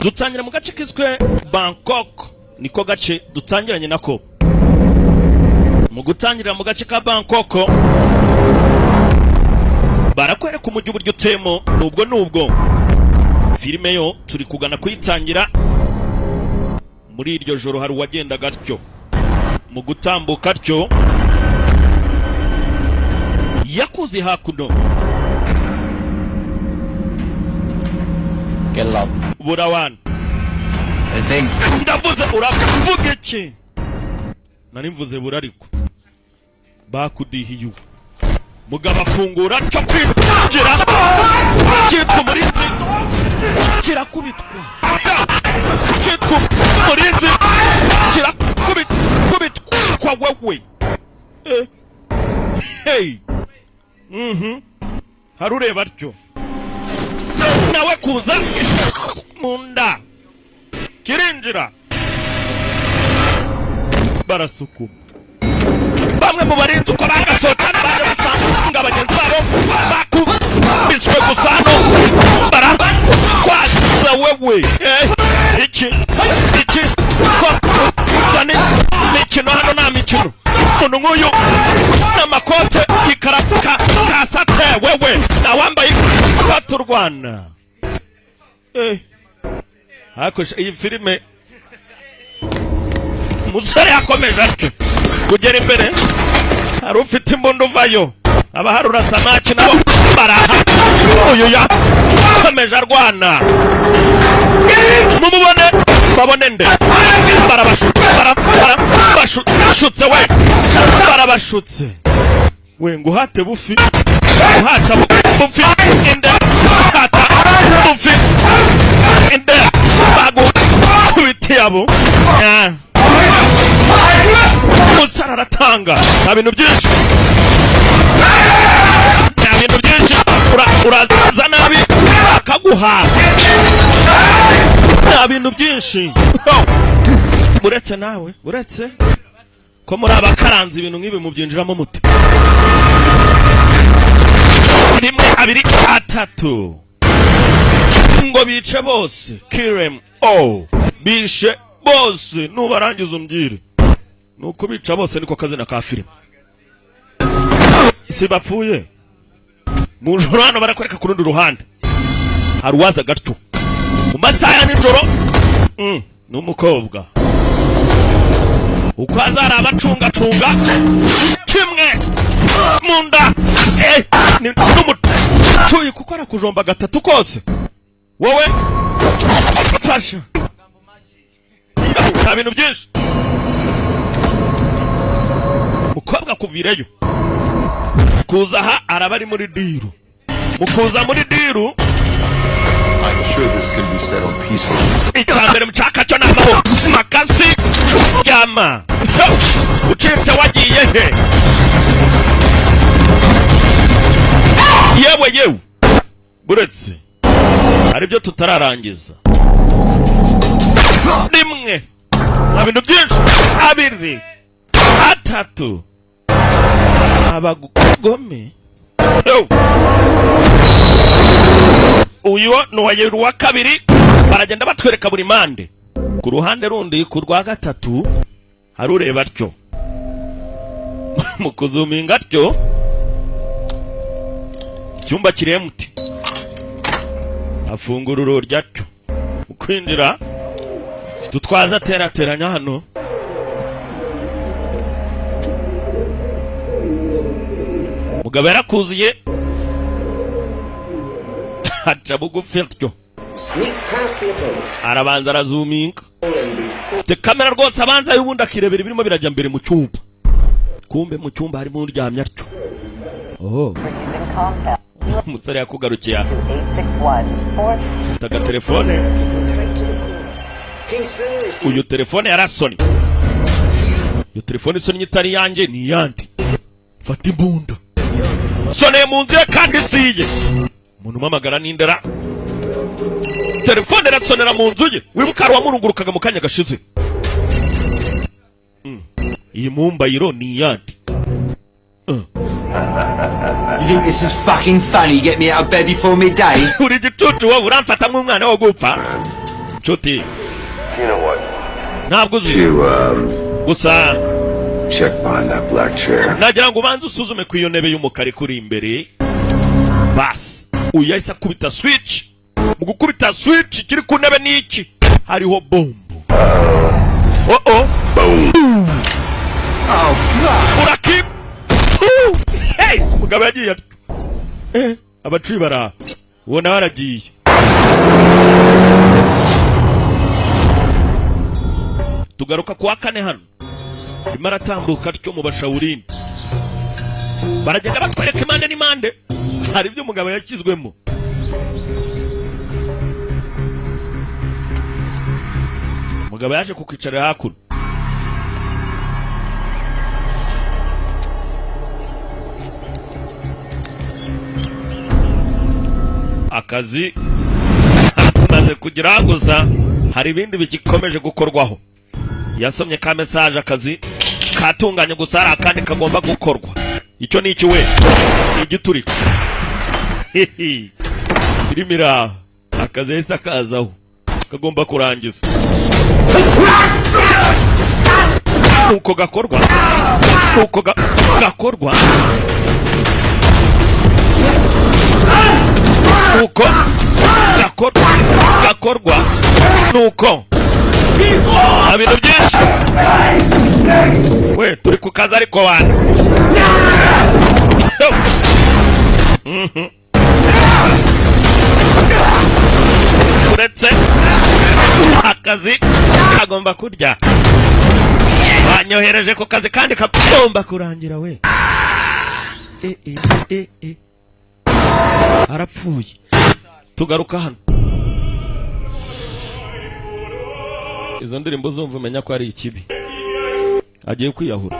Dutangira mu gace kiswe Bangkok, niko gace dutangiranye nako. Mu gutangirira mu gace ka Bangkok, barakwereka umujyi uburyo uteyemo. Nubwo filime yo turi kugana kuyitangira muri iryo joro, hari uwagendaga atyo. Mu gutambuka atyo, yakuze hakuno. Get lost. Burawana. I think. Ndavuze, uravuga iki? Nari mvuze bura, ariko bakudihiye ubu. Mugabo afungura cyo kwinjira, cyitwa umurinzi kirakubitwa, cyitwa umurinzi kirakubitwa. Wewe, eh. Hey. Hari ureba atyo nawe kuza mu nda kirinjira, barasukuma. Bamwe mu barinzi uko bagasohoka baje basanga bagenzi babo bakubiswe gusa. Hano baratwaza wewe. Eh, iki ko zane mikino hano, nta mikino. Umuntu nk'uyu n'amakote ikaraka kasate wewe, nawambaye ikote urwana. Eh, hakoresha iyi filime. Umusore yakomeje atyo kugera imbere, hari ufite imbunda uvayo, abaharura samaki nabo baraha. Uyu yakomeje arwana, mumubone, babone nde? Barabashutse we, barabashutse we. Ngo uhate bufi, uhata bufi inde, hata bufi inde, bagukubitiye abo. Ah. Umusore aratanga, nta bintu byinshi, nta bintu byinshi. Uraza nabi akaguha, nta bintu byinshi. Uretse nawe, uretse ko muri abakaranze ibintu nk'ibi mubyinjiramo mute? Rimwe, abiri, atatu, ngo bice bose. Kirem o bishe bose, nubarangiza umbwire. Nuko bica bose, niko kazina ka filime. Si bapfuye mu joro? Hano barakwereka ku rundi ruhande hari uwaza gatyo mu masaha ya nijoro. Ni umukobwa uko azari abacungacunga kimwe mu nda. Eh, n'umucuyi kuko arakujomba gatatu kose. Wowe fasha, nta bintu byinshi. Mukobwa kuvireyo kuza aha, araba ari muri deal. Mu kuza muri deal, I'm sure this can be settled peacefully. Icya mbere mushaka cyo ni amahoro. Makasi ryama ucitse, wagiye he? Yewe yewe, buretse hari ibyo tutararangiza. Rimwe, nta bintu byinshi, abiri, atatu, abagome. Yo. Uyu ni uwa kabiri. Baragenda batwereka buri mpande. Ku ruhande rundi, ku rwa gatatu, hari ureba atyo. Mu kuzuminga atyo, icyumba kiri empty, afungura urugi atyo. Mu kwinjira, afite utwaza aterateranya hano. Mugabo yarakuziye, aca bugufi atyo. Sneak past the opponent Arabanza arazuminga. And before Afite kamera rwose, abanza y'ubundi akirebera ibirimo birajya mbere mu cyumba. Kumbe mu cyumba harimo uryamye atyo. Oh, umusore yakugarukiye aha. Afite agatelefone. Tight to the corner. Kingston receives Uyu telefone yarasonnye. Iyo telefone isonnye itari iyanjye, ni iyandi. Fata imbunda, soneye mu nzu ye kandi isiye. Umuntu umamagara n'indera, telefone irasonera mu nzu ye. Wibuka hari uwamurungurukaga mu kanya gashize. Iyi mumbayiro ni iyandi. You think this is fucking funny? Get me out of bed before midday? Uri igicucu wowe, uramfata nk'umwana wo gupfa. Nshuti. You know what? Ntabwo uzi. To Gusa check behind that black chair. nagira ngo ubanze usuzume ku iyo ntebe y'umukara ikuri imbere. Basi uyu yahise akubita switch. Mu gukubita switch, kiri ku ntebe ni iki? Hariho bombo. Oh oh! Urakim. Hey, umugabo yagiye atyo. Abacuyi baraha, uwo nawe aragiye. Tugaruka kuwa kane hano, arimo aratambuka atyo mu bashawurini. Baragenda batwereka impande n'impande, hari ibyo umugabo yashyizwemo. Umugabo yaje kukwicarira hakuno. Akazi maze kugira, gusa hari ibindi bigikomeje gukorwaho. Yasomye ka message, akazi katunganye, gusa hari akandi kagomba gukorwa. Icyo ni iki we? Ni igiturika. Filime iri aho, akazi yahise akazaho kagomba kurangiza nuko gakorwa, nuko gakorwa, nuko gakorwa, nuko nta bintu byinshi we. Turi ku kazi ariko wana. Uretse akazi kagomba kurya, banyohereje ku kazi kandi kagomba kurangira we. E, e, e, e. Arapfuye. Tugaruka hano, izo ndirimbo zumva umenya ko ari ikibi. Agiye kwiyahura,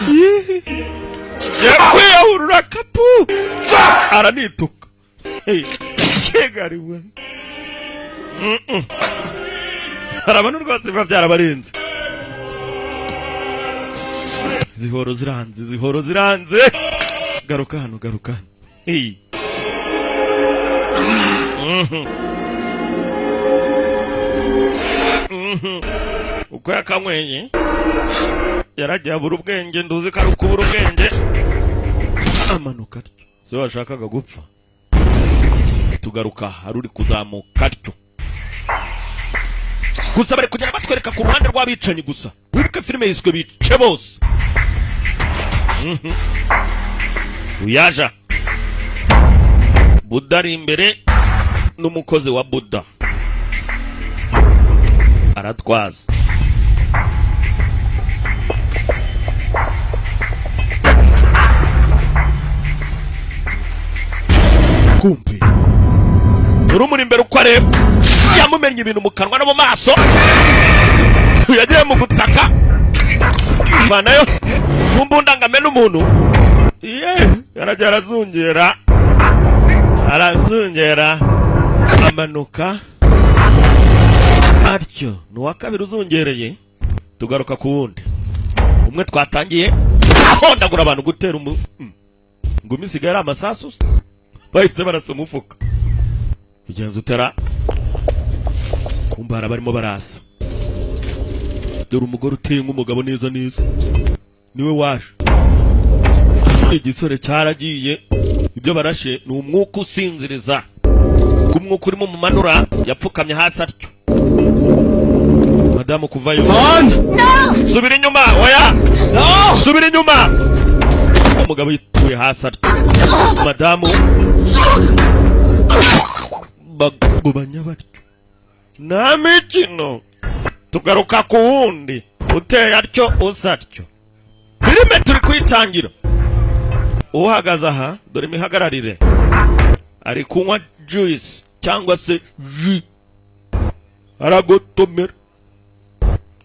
agiye kwiyahura. Urakapu aranituka. Hey, kigari we. Hari abantu rwose biba byarabarenze. Zihoro ziranze, zihoro ziranze. Garuka hano, garuka hano. Hey. Uko yakanyweye yaragiye abura ubwenge. Nduzi ko ari ukubura ubwenge, amanuka atyo. Se washakaga gupfa? Tugaruka, hari uri kuzamuka atyo. Gusa bari kugenda batwereka ku ruhande rw'abicanyi. Gusa wibuke filime yiswe Bice Bose. Uyaja Buda ari imbere n'umukozi wa Buda aratwaza. Kumbi urumuri imbere, uko areba yamumennye ibintu mu kanwa no mu maso. Yagiye mu gutaka vanayo mu mbunda ngo amene umuntu. Ye yarajya arazungera, arazungera, amanuka atyo. Ni uwa kabiri uzungereye. Tugaruka ku wundi umwe twatangiye ahondagura abantu, gutera umu ngumi isigaye ari amasasu. Bahise barasa umufuka. Ugenza utera kumva hari abarimo barasa. Dore umugore uteye nk'umugabo neza neza, niwe waje. Igisore cyaragiye. Ibyo barashe ni umwuka usinziriza. Ku mwuka urimo mumanura, yapfukamye hasi atyo. Madamu kuvayo. Subira inyuma! Oya, subira inyuma! Umugabo yituye hasi atyo, madamu bagubanya batyo. Nta mikino. Tugaruka ku wundi uteye atyo, usa atyo. Filime turi kuyitangira. Uhagaze aha, dore imihagararire, ari kunywa juice cyangwa se jus, aragotomera.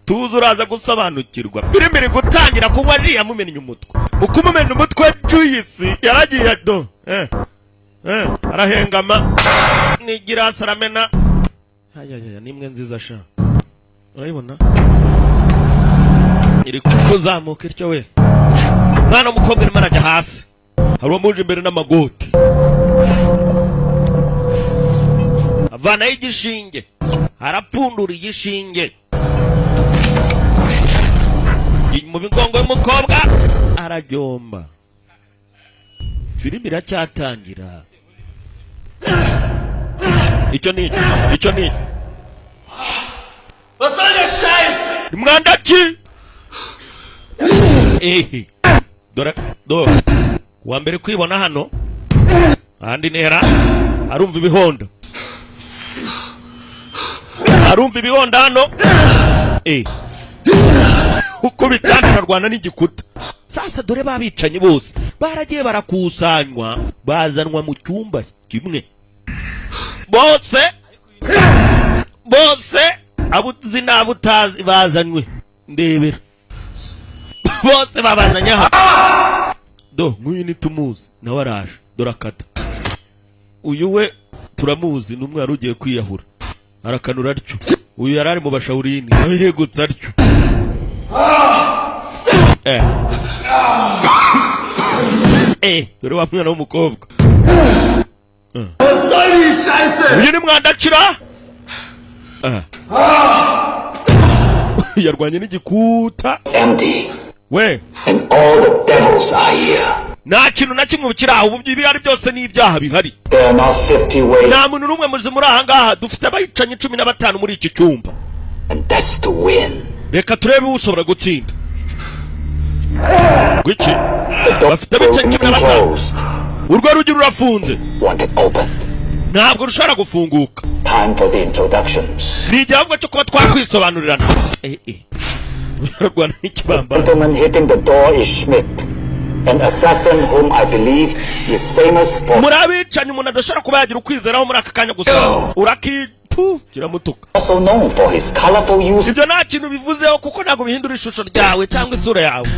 Tuzi uraza gusobanukirwa filime iri gutangira. Kunywa jus, yamumennye umutwe. Mu kumumena umutwe juice yaragiye do arahengama n'igirasi aramena. Ayayaya, nimwe nziza sha, urayibona iri kuzamuka ityo we. Mwana w'umukobwa arimo arajya hasi, hari uwamuje imbere n'amagoti. Ava Vanayo igishinge, arapfundura igishinge mu migongo y'umukobwa, arajyomba. Filime iracyatangira. Icyo ni iki? Icyo ni iki? Was soll der Scheiß? Ni mwanda ki? Ehe, dore dore wa mbere kwibona hano ahandi nera, arumva ibihondo, arumva ibihondo hano. Uko bitanda ararwana n'igikuta. Sasa dore babicanyi bose baragiye barakusanywa, bazanwa mu cyumba kimwe bose bose, abo uzi n'abo utazi bazanywe. Ndebera, bose babazanye aha. Do nk'uyu ntitumuzi, nawe araje. Dore akata uyu we turamuzi, ni umwe wari ugiye kwiyahura, arakanura atyo. Uyu yari ari mu bashawurini, nawe yegutse atyo. Dore wa mwana w'umukobwa. Was soll die Scheiße? Uyu ni mwandakira. Yarwanye n'igikuta. Empty. We. And all the devils are here. Nta kintu na kimwe kiri aho ubu, ibihari byose ni ibyaha bihari. There are not 50 ways, Nta muntu n'umwe muzi muri aha ngaha. Dufite abicanyi 15 muri iki cyumba. And that's to win. Reka turebe ushobora gutsinda. Gwiki? The door Bafite will abicanyi cumi na remain batanu. closed. Urwo rugi rurafunze. Want it opened. Ntabwo rushobora gufunguka. Time for the introductions. Ni igihango cyo kuba twakwisobanurirana. Ararwana n'ikibambano. Gentleman hitting the door is Schmidt, an assassin whom I believe is famous for Muri abicanyi umuntu adashobora kuba yagira ukwizeraho muri aka kanya, gusa urakitu kiramutuka. Also known for his colorful use Ibyo nta kintu bivuzeho, kuko ntabwo bihindura ishusho ryawe cyangwa isura yawe.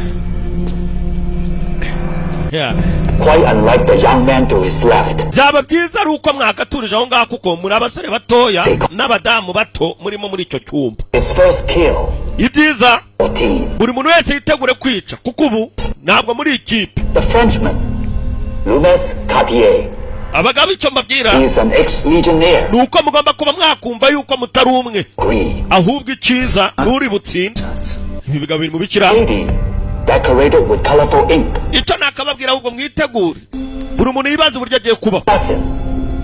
Yeah. Quite unlike the young man to his left. Byaba byiza ari uko mwakaturije aho ngaho, kuko muri abasore batoya n'abadamu bato murimo muri icyo cyumba. His first kill, Ibyiza, 14. buri muntu wese yitegure kwica, kuko ubu ntabwo muri ikipe. The Frenchman, Louis Cartier. Abagabo, icyo mbabwira He is an ex-legionnaire. ni uko mugomba kuba mwakumva yuko mutari umwe, Green. ahubwo icyiza nturi butsinde. Ibi bigabo biri mu bikira. Lady, decorated with colorful ink. Icyo nakababwira, ahubwo mwitegure, buri muntu yibaza uburyo agiye kubaho. Assassin,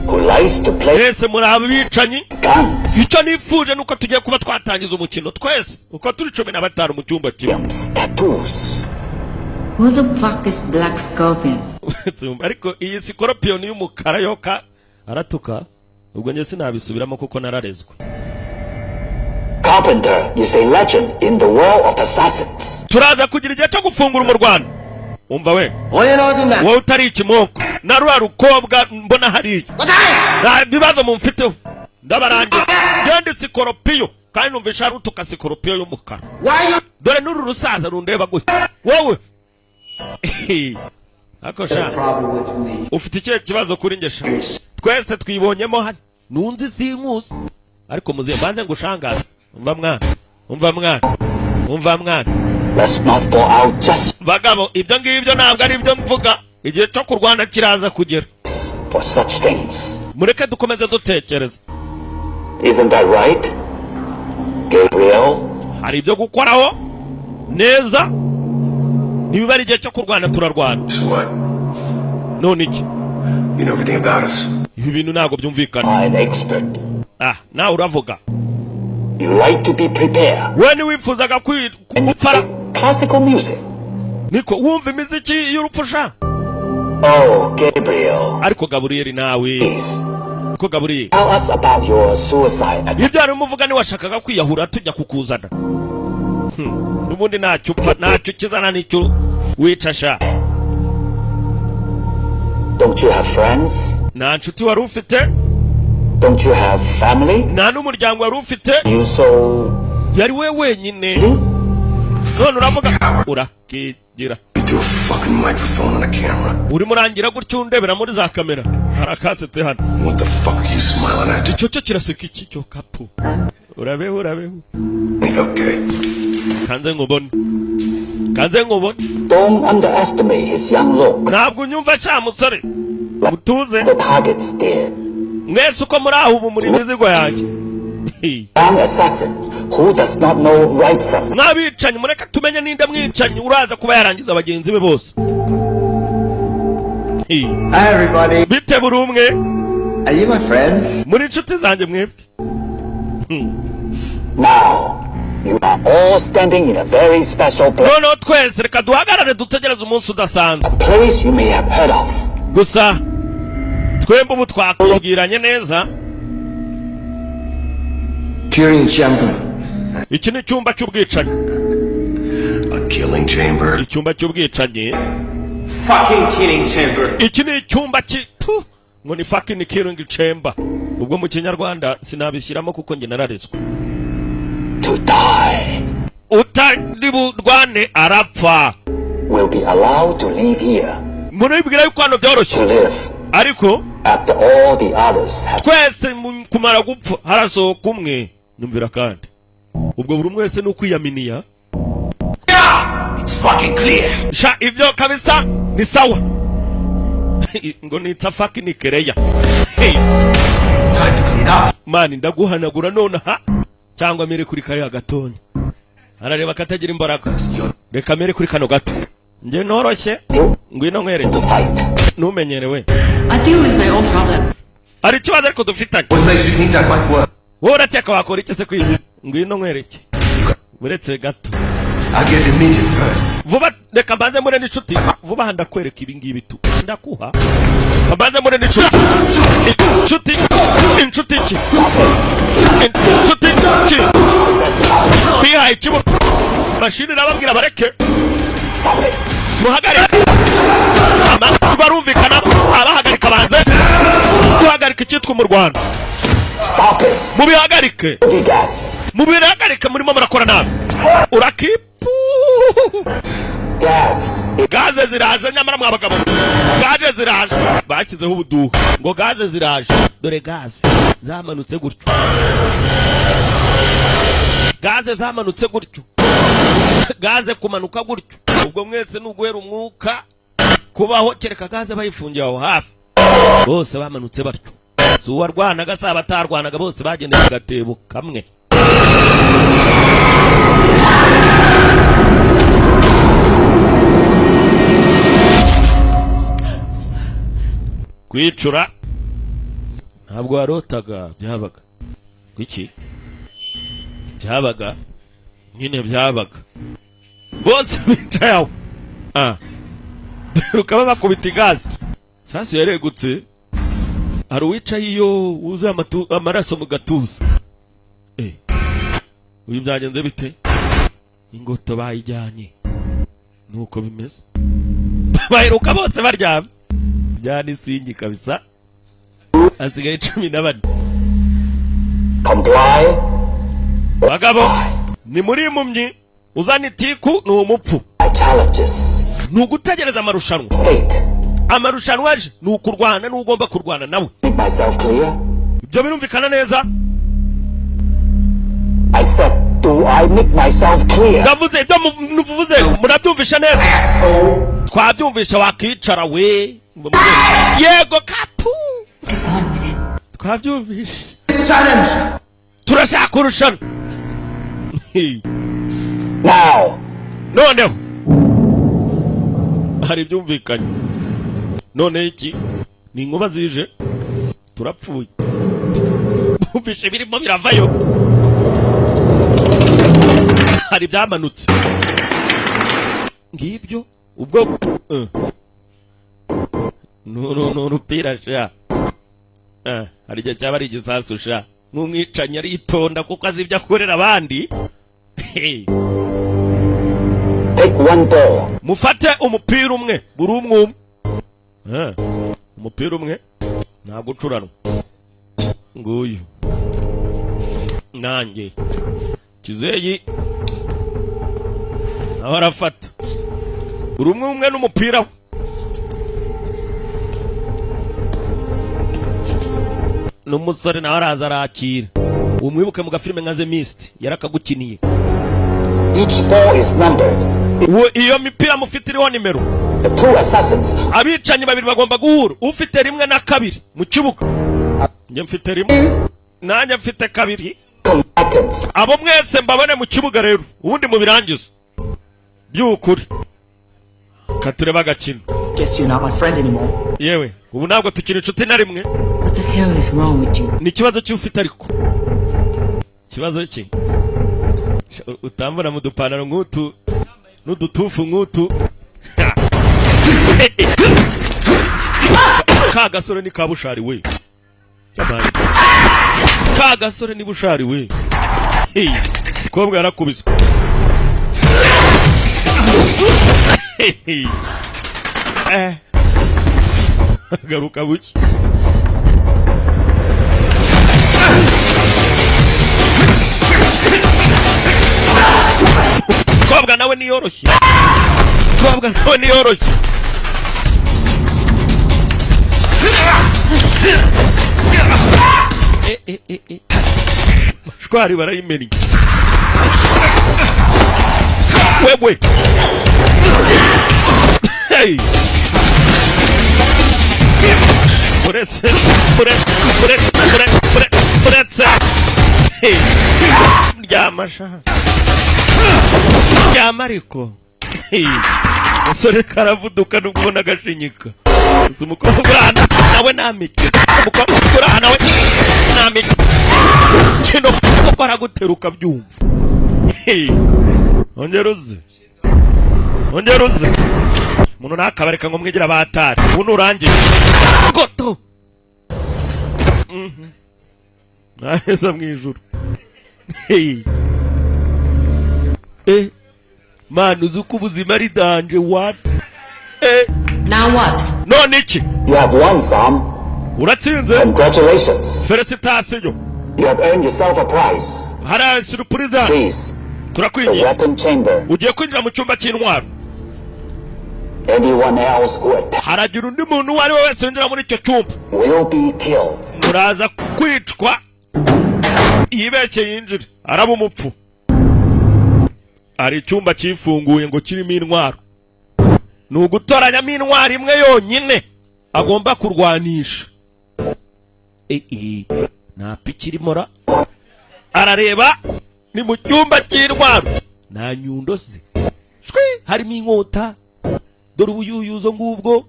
who likes to play Mwese muri abicanyi. guns. Icyo nifuje ni uko tugiye kuba twatangiza umukino twese uko turi 15 mu cyumba kimwe. Williams tattoos. Who the fuck is Black Scorpion? Ariko iyi sikoropiyoni y'umukara yoka aratuka, ubwo njye sinabisubiramo kuko nararezwe. Carpenter is a legend in the world of assassins. Turaza kugira igihe cyo gufungura umurwano. Umva we, Oye, wowe utari ikimoko na rwa rukobwa mbona hariya, nta bibazo mumfiteho, ndabarangiza. Ngende sikoropiyo, kandi numvisha arutuka sikoropiyo y'umukara. Dore n'uru rusaza rundeba gutya. Wowe ako sha, ufite ikihe kibazo kuri njye sha? Twese twibonyemo hano, nunzi sinkuzi, ariko muziye mbanze ngushangaze. Umva mwana, umva mwana, umva mwana. Let's not fall out just Bagabo, ibyo ngibyo ntabwo ari byo mvuga. Igihe cyo kurwana kiraza kugera. For such things. Mureke dukomeze dutekereza. Isn't that right, Gabriel? Hari ibyo gukoraho neza. Niba ari igihe cyo kurwana, turarwana. So what? None iki? You know everything about us. Ibi bintu ntabwo byumvikana. Are an expert. Ah, nawe uravuga. You like to be prepared. We ntiwifuzaga gupfara. Classical music. Niko wumva imiziki y'urupfu sha? Oh, Gabriel. Ariko Gaburiyeli nawe. Please, Ko Gaburiyeli, tell us about your suicide attempt. Ibyo harimo uvuga, ntiwashakaga kwiyahura tujya kukuzana? N'ubundi ntacyo upfa, ntacyo ukizana n'icyo wica sha. Don't you have friends? Nta nshuti wari ufite? Don't you have family? Nta n'umuryango wari ufite? You so Yari we wenyine. None uravuga urakegera. Through a fucking microphone and a camera. Urimo urangira gutyo undebera muri za kamera. Harakasetse hano. What the fuck are you smiling at? Icyo cyo kiraseka iki cyo kapu? Urabeho, urabeho. Okay. Kanze nkubone, kanze nkubone. Don't underestimate his young look. Ntabwo unyumva sha musore, mutuze. The targets did. Mwese uko muri aho ubu muri imizigo yanjye. One assassin who does not know right from Mwabicanyi, mureka tumenye ninde mwicanyi uraza kuba yarangiza bagenzi be bose. Hi everybody. Bite buri umwe. Are you my friends? Muri inshuti zanjye mwebwe. Now, you are all standing in a very special place. Noneho twese reka duhagarare dutegereze umunsi udasanzwe. A place you may have heard of. Gusa twembi ubu twakubwiranye neza. Killing chamber. Iki ni icyumba cy'ubwicanyi. A killing chamber. Icyumba cy'ubwicanyi. Fucking killing chamber. Iki ni icyumba ngo ni fucking killing chamber. Ubwo mu Kinyarwanda sinabishyiramo kuko njye nararezwe. To die. Utari burwane arapfa. Will be allowed to leave here. Muribwira yuko hano byoroshye. To live. Ariko after all the others have twese kumara gupfa harasohoka umwe. Numvira kandi ubwo buri umwe wese nukwiyaminiya. It's fucking clear. Sha ibyo kabisa ni sawa. Ngo nitsa fucking kereya. Hey. Time to clean up. Mani ndaguhanagura nonaha cyangwa mere kuri kariya gatonya. Arareba katagira imbaraga. Reka mere kuri kano gato. Nge noroshye. Ngwino nkwereke. Ntumenyerewe. I deal with my own problem. Ari ikibazo ariko dufitanye. What makes you think that might work? Wowe urakeka wakora iki se kwiga? Ngwino nkwereke. Uretse gato. I'll get the midget first. Vuba reka mbanze mure n'inshuti. Vuba aha ndakwereka ibi ngibi tu. Ndakuha. Mbanze mure n'inshuti. Inshuti. Inshuti ki? Inshuti ki? Bihaye ikibuno. Mashini irababwira bareke. Muhagarike. Amakuru barumvikana abahagarika banze guhagarika icyitwa mu Rwanda. Mubihagarike. Mubihagarike murimo murakora nabi. Urakipu. Gaze ziraje nyamara mwabagabo. Gaze ziraje. Bashyizeho ubuduha ngo gaze ziraje. Dore gaze zamanutse gutyo. Gaze zamanutse gutyo. Gaze kumanuka gutyo. Ubwo mwese nuguhera umwuka kubaho kereka gaze bayifungiye aho hafi. Bose bamanutse batyo. Si uwarwanaga se abatarwanaga bose bagendeye mu gatebo kamwe. Kwicura ntabwo warotaga byabaga. Kuki? Byabaga nyine byabaga. Bose bicaye aho. Rukaba bakubita igazi. Sasu yaregutse. Hari uwicaye iyo wuzuye amaraso mu gatuza. Uyu byagenze bite? Ingoto bayijyanye. Nuko bimeze. Baheruka bose baryamye. Byani singi kabisa. Asigaye 14. Comply. Bagabo ni muri impumyi uzana itiku ni umupfu. Ni ugutegereza amarushanwa. Amarushanwa aje ni ukurwana n'ugomba kurwana nawe. Ibyo birumvikana neza? I said, do I make myself clear? Ndavuze ibyo muvuze murabyumvisha neza? Twabyumvisha wakicara we. Yego kapu. Twabyumvisha. Challenge. Turashaka urushanwa. Now. Noneho hari ibyumvikanye. None iki ni inkuba zije turapfuye. Bumvishe birimo biravayo. Hari byamanutse. Ngibyo ubwo no rupira sha. Hari igihe cyaba ari igisasu sha. Nk'umwicanyi aritonda kuko azi ibyo akorera abandi. Take one ball. Mufate umupira umwe buri umwe umwe. Umupira umwe ntabwo ucuranwa. Nguyu nanjye kizeyi nawe arafata buri umwe umwe n'umupira we. N'umusore nawe araza arakira. Umwibuke mu gafilime nka The Mist yarakagukiniye. Each ball is numbered. Iyo mipira mufite iriho nimero. The two assassins. Abicanyi babiri bagomba guhura, ufite 1 na 2 mu kibuga. Njye mfite rimwe, nanjye mfite kabiri. Combatants. Abo mwese mbabone mu kibuga rero, ubundi mubirangize by'ukuri. Katurebe agakino. Guess you're not my friend anymore. Yewe, ubu ntabwo tukiri inshuti na rimwe. What the hell is wrong with you? Ni ikibazo cy'ufite, ariko ikibazo cye utambura mu dupantaro nk'utu n'udutufu nk'utu. Ka gasore ni ka bushari we. Jamani. Ka gasore ni bushari we. Hey, mukobwa yarakubiswe. Hey. Eh. Garuka buki. Mukobwa nawe niyoroshye. Mukobwa nawe niyoroshye. Eh, eh, eh, eh. Mashwari barayimennye. Wewe. Hey. Uretse, uretse, uretse, uretse, uretse. Hey. Ryama sha. Ryama ariko. Hey. Gasore karavuduka nubwo ubona agashinyika. Gusa umukobwa urahana nawe nta mikino. Umukobwa urahana nawe nta mikino kuko araguteruka byumva. Hey. Ongera uze. Ongera uze. Umuntu nakabareka ngo mwigira abatari. Ubu nurangiye. Goto. Naheza mu ijuru. Hey. Eh. Man, uzi uko ubuzima ari danger, what? Eh. Now what? None iki? You have won, Sam. Uratsinze. Congratulations. Félicitations. You have earned yourself a prize. Hari surprise. Please, the Turakwinginze. weapon chamber. Ugiye kwinjira mu cyumba cy'intwaro. Anyone else who attacks Haragira undi muntu uwo ari we wese winjira muri icyo cyumba, will be killed. muraza kwicwa. Yibeshye yinjire araba umupfu. Hari icyumba cyifunguye ngo kirimo intwaro, ni ugutoranyamo intwaro imwe yonyine agomba kurwanisha. Eh, eh, nta piki irimo ra. Arareba, ni mu cyumba cy'intwaro, nta nyundo se shwi, harimo inkota, dore ubuyuyuzo ngubwo.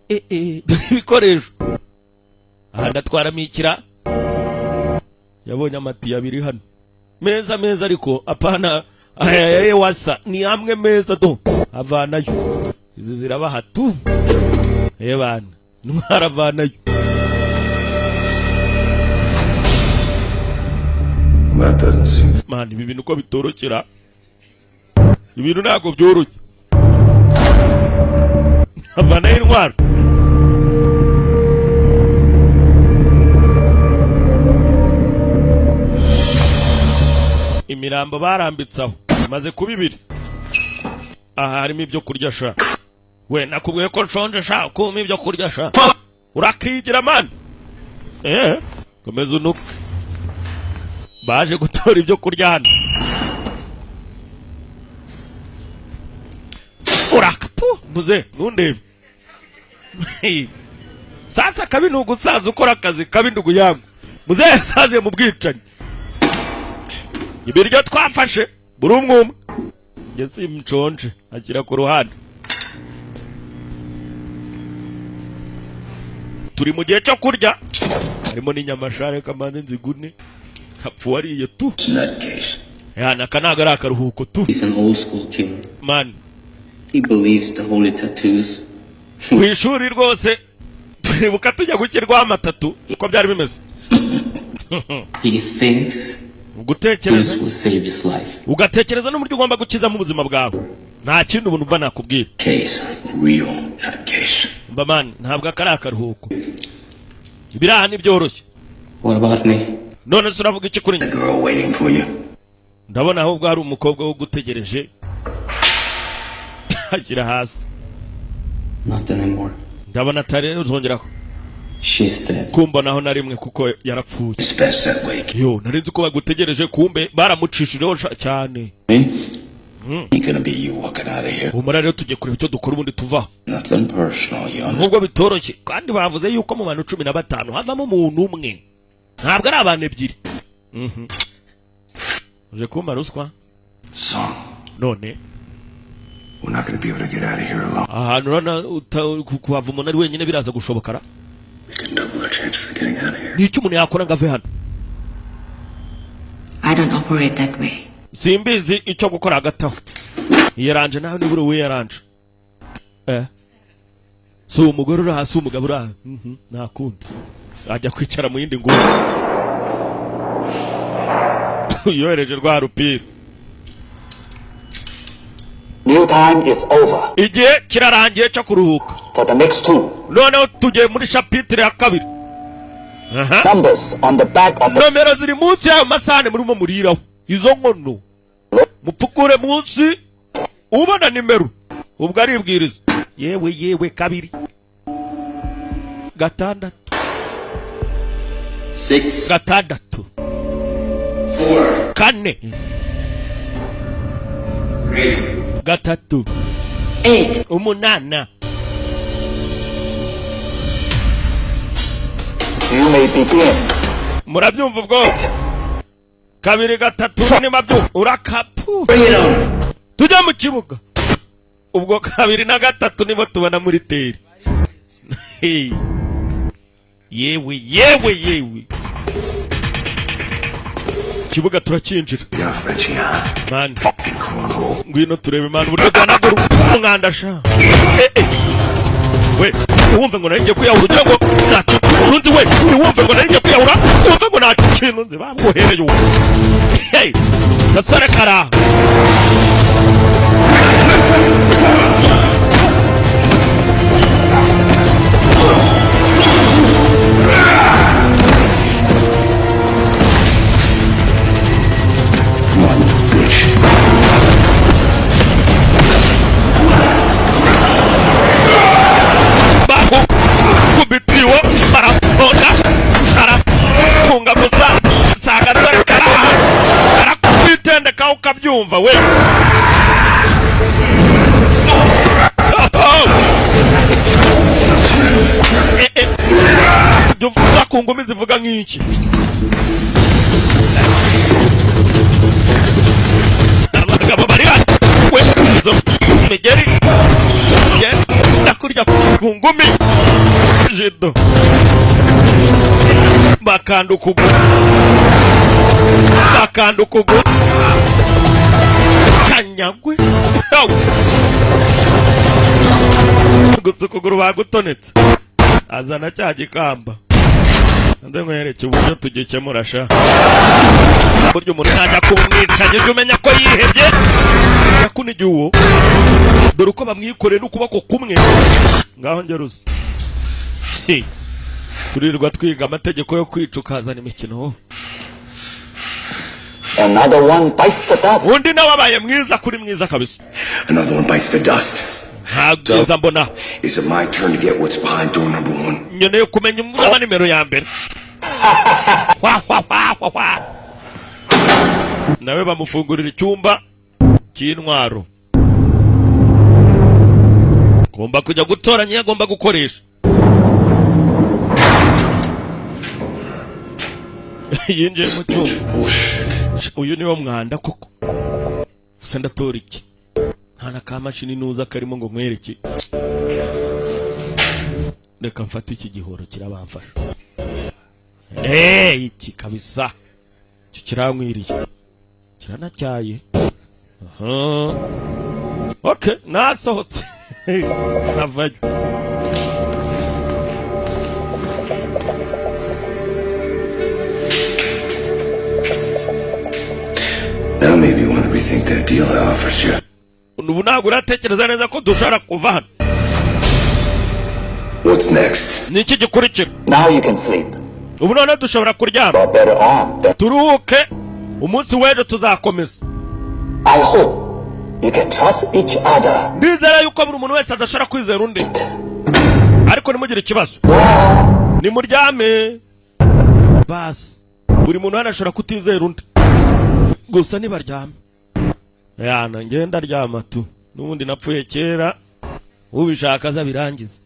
Eh, eh, dore ibikoresho aha. Ndatwaramo ikira. Yabonye amatiyo abiri hano meza meza, ariko apana aya wasa, ni amwe meza do avanayo. Izi zirabaha tu. Eh bana, intwaro avanayo. That doesn't seem. Man, ibi bintu uko bitorokera, ibintu ntabwo byoroshye. Avanayo intwaro. Imirambo barambitse aho imaze kuba ibiri. Aha harimo ibyo kurya sha. We, nakubwiye ko nshonje sha, kumpa ibyo kurya sha. Urakigira man. Eh, komeza unuke. Baje gutora ibyo kurya hano. Urakatu muze ntundebe. Sasa kabi ni ugusaza ukora akazi kabi, ndugu yangu. Muze yasaziye mu bwicanyi. Ibiryo twafashe buri umwe umwe, njye simnshonje. Ashyira ku ruhande. Turi mu gihe cyo kurya, harimo n'inyama sha. Reka mbanze nzigune, hapfa uwariye tu. Nutcase. Yana, aka ntabwo ari akaruhuko tu. He's an old school killer. Man. He believes the holy tattoos. Ku ishuri rwose turibuka tujya gushyirwaho amatatu uko byari bimeze. He thinks Gutekereza this will save his life. ugatekereza n'uburyo ugomba gukizamo ubuzima bwawe. Nta kindi ubuntu mva nakubwira. Case. Real nutcase. Mba man, ntabwo aka ari akaruhuko, ibiraha ntibyoroshye. What about me? None se uravuga iki kuri The njye? girl waiting for you. Ndabona ahubwo hari umukobwa wo gutegereje. Ashyira hasi. Not anymore. Ndabona atari uzongera She's dead. kumbonaho na rimwe kuko yarapfuye. It's best that way. Yo, nari nzi ko bagutegereje, kumbe baramucishijeho cyane. Me? Ain't gonna be you walking out of here. Humura rero, tugiye kureba icyo dukora ubundi tuvaho. Nothing personal, you understand? Nubwo bitoroshye, kandi bavuze yuko mu bantu 15 havamo umuntu umwe, ntabwo ari abantu ebyiri. Uje kumpa ruswa? Son, None we're not gonna be able to get out of here alone. ahantu urabona kuhava umuntu ari wenyine biraza gushoboka ra? We can double our chances of getting out of here. Ni icyo umuntu yakora ngo ave hano? I don't operate that way. Simbizi icyo gukora. Hagati aho iyaranje nawe nibura wiyaranje, si umugore uri aha, si umugabo uri aha. Nta kundi, ajya kwicara mu yindi nguni yohereje rwa rupira. Meal time is over. Igihe kirarangiye cyo kuruhuka. For the next two, Noneho tugiye muri chapitre ya kabiri. Aha. numbers on the back of the Nomero ziri munsi y'ayo masahani murimo muriraho, izo nkono mupfukure munsi ubona nimero. Ubwo aribwiriza, yewe yewe, 2, 6, 6, 6, 4, 4, 3, 3, 8. 8. You may begin. Murabyumva ubwo? 2, 3, niba urakapu. Bring it on. Tujya mu kibuga ubwo 2 na 3 nibo tubona muri teri. Hey. Yewe yewe yewe, ikibuga turakinjira. Yeah, Frenchie, huh? Man. Fucking cornhole. Ngwino turebe, man, uburyo duhanagura umwanda sha. Eh, eh. We ntiwumve ngo nari ngiye kwiyahura, ugira ngo nta kintu nzi. We ntiwumve ngo nari ngiye kwiyahura, wumve ngo nta kintu nzi. Bamuhereye uwo. Hey, gasore karaha. Come on, you bitch. Bakubitiwe, baraponda, barafunga gusa. Si agasore karaha, karakwitendeka ukabyumva we. Eh, eh. Jya uvuga ku ngumi zivuga nk'iki. Abagabo bari hano we, izo migeri genda kurya ku ngumi jido, bakanda ukuguru, bakanda ukuguru kanyagwe. Yow! Gusa ukuguru bagutonetse, azana cya gikamba nze nkwereke uburyo tugikemura sha. Burya umuntu najya kumwica, jya umenya ko yihebye yakunigiye uwo. Dore uko bamwikoreye n'ukuboko kumwe. Ngaho ngeruze. Hey, turirwa twiga amategeko yo kwica, ukazana imikino. Another one bites the dust. Undi nawe abaye mwiza kuri mwiza kabisa. Another one bites the dust. Nta byiza mbona. Is it my turn to get what's behind door number one? Nkeneye kumenya umwanya nimero ya mbere. Hwa, hwa, hwa, hwa, hwa. Nawe bamufungurira icyumba cy'intwaro, agomba kujya gutoranya iyo agomba gukoresha. Yinjiye mu cyumba. Uyu niwo mwanda koko. Gusa ndatora iki? Nta na kamashini nuza karimo ngo nkwereke. Reka mfate iki gihoro, kirabamfasha. Eh, iki kabisa, iki kirankwiriye, kiranacyaye. Aha, okay, nasohotse navayo. Now maybe you want to rethink that deal I offered you. Ubu ntabwo uratekereza neza ko dushobora kuva hano? What's next? Ni iki gikurikira? Now you can sleep. Ubu noneho dushobora kuryama. You're better on than Turuhuke, umunsi w'ejo tuzakomeza. I hope you can trust each other. Ndizera yuko buri muntu wese adashobora kwizera undi, ariko ntimugire ikibazo, nimuryame basi. Buri muntu hano ashobora kutizera undi, gusa nibaryame. Yana ngenda ndaryama tu, n'ubundi napfuye kera, ubishaka azabirangiza.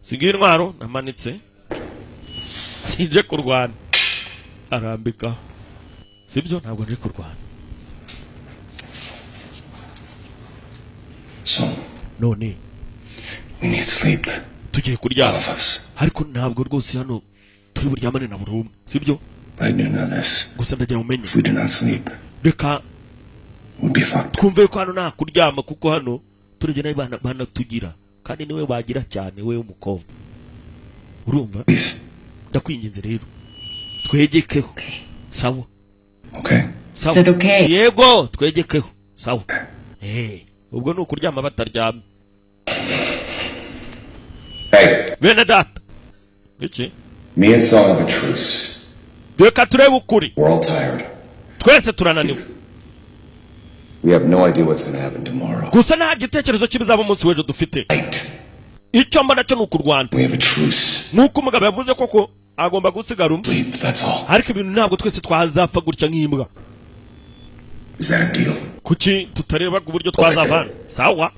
Siga intwaro namanitse, sinje kurwana. Arambika, sibyo, ntabwo nje kurwana. So, none we need sleep. Tugiye kuryama. All of us. Ariko ntabwo rwose hano turi buryamane na buri umwe, sibyo? I do know this. Gusa ndagira umenye. If we do not sleep, reka we'll be fucked. Twumve ko hano nta kuryama, kuko hano turebye nabi banatugira, kandi niwe bagira cyane we w'umukobwa. Urumva? Please. Ndakwinginze rero twegekeho. Sawa. Okay. Sawa. Is it okay? Yego, twegekeho. Sawa. Ubwo ni ukuryama bataryama. Hey. Bene data. Iki? Me and Saul have a truce. Reka turebe ukuri. We're all tired. Twese turananiwe. We have no idea what's going to happen tomorrow. Gusa nta gitekerezo cy'ibizaba umunsi w'ejo dufite. Icyo mbona cyo ni ukurwana. We have a truce. Nk'uko umugabo yavuze koko agomba gusigara umwe. Sleep, that's all. Ariko ibintu ntabwo twese twazapfa gutya nk'imbwa. Is that a deal? Kuki tutareba ku buryo twazavana? Sawa.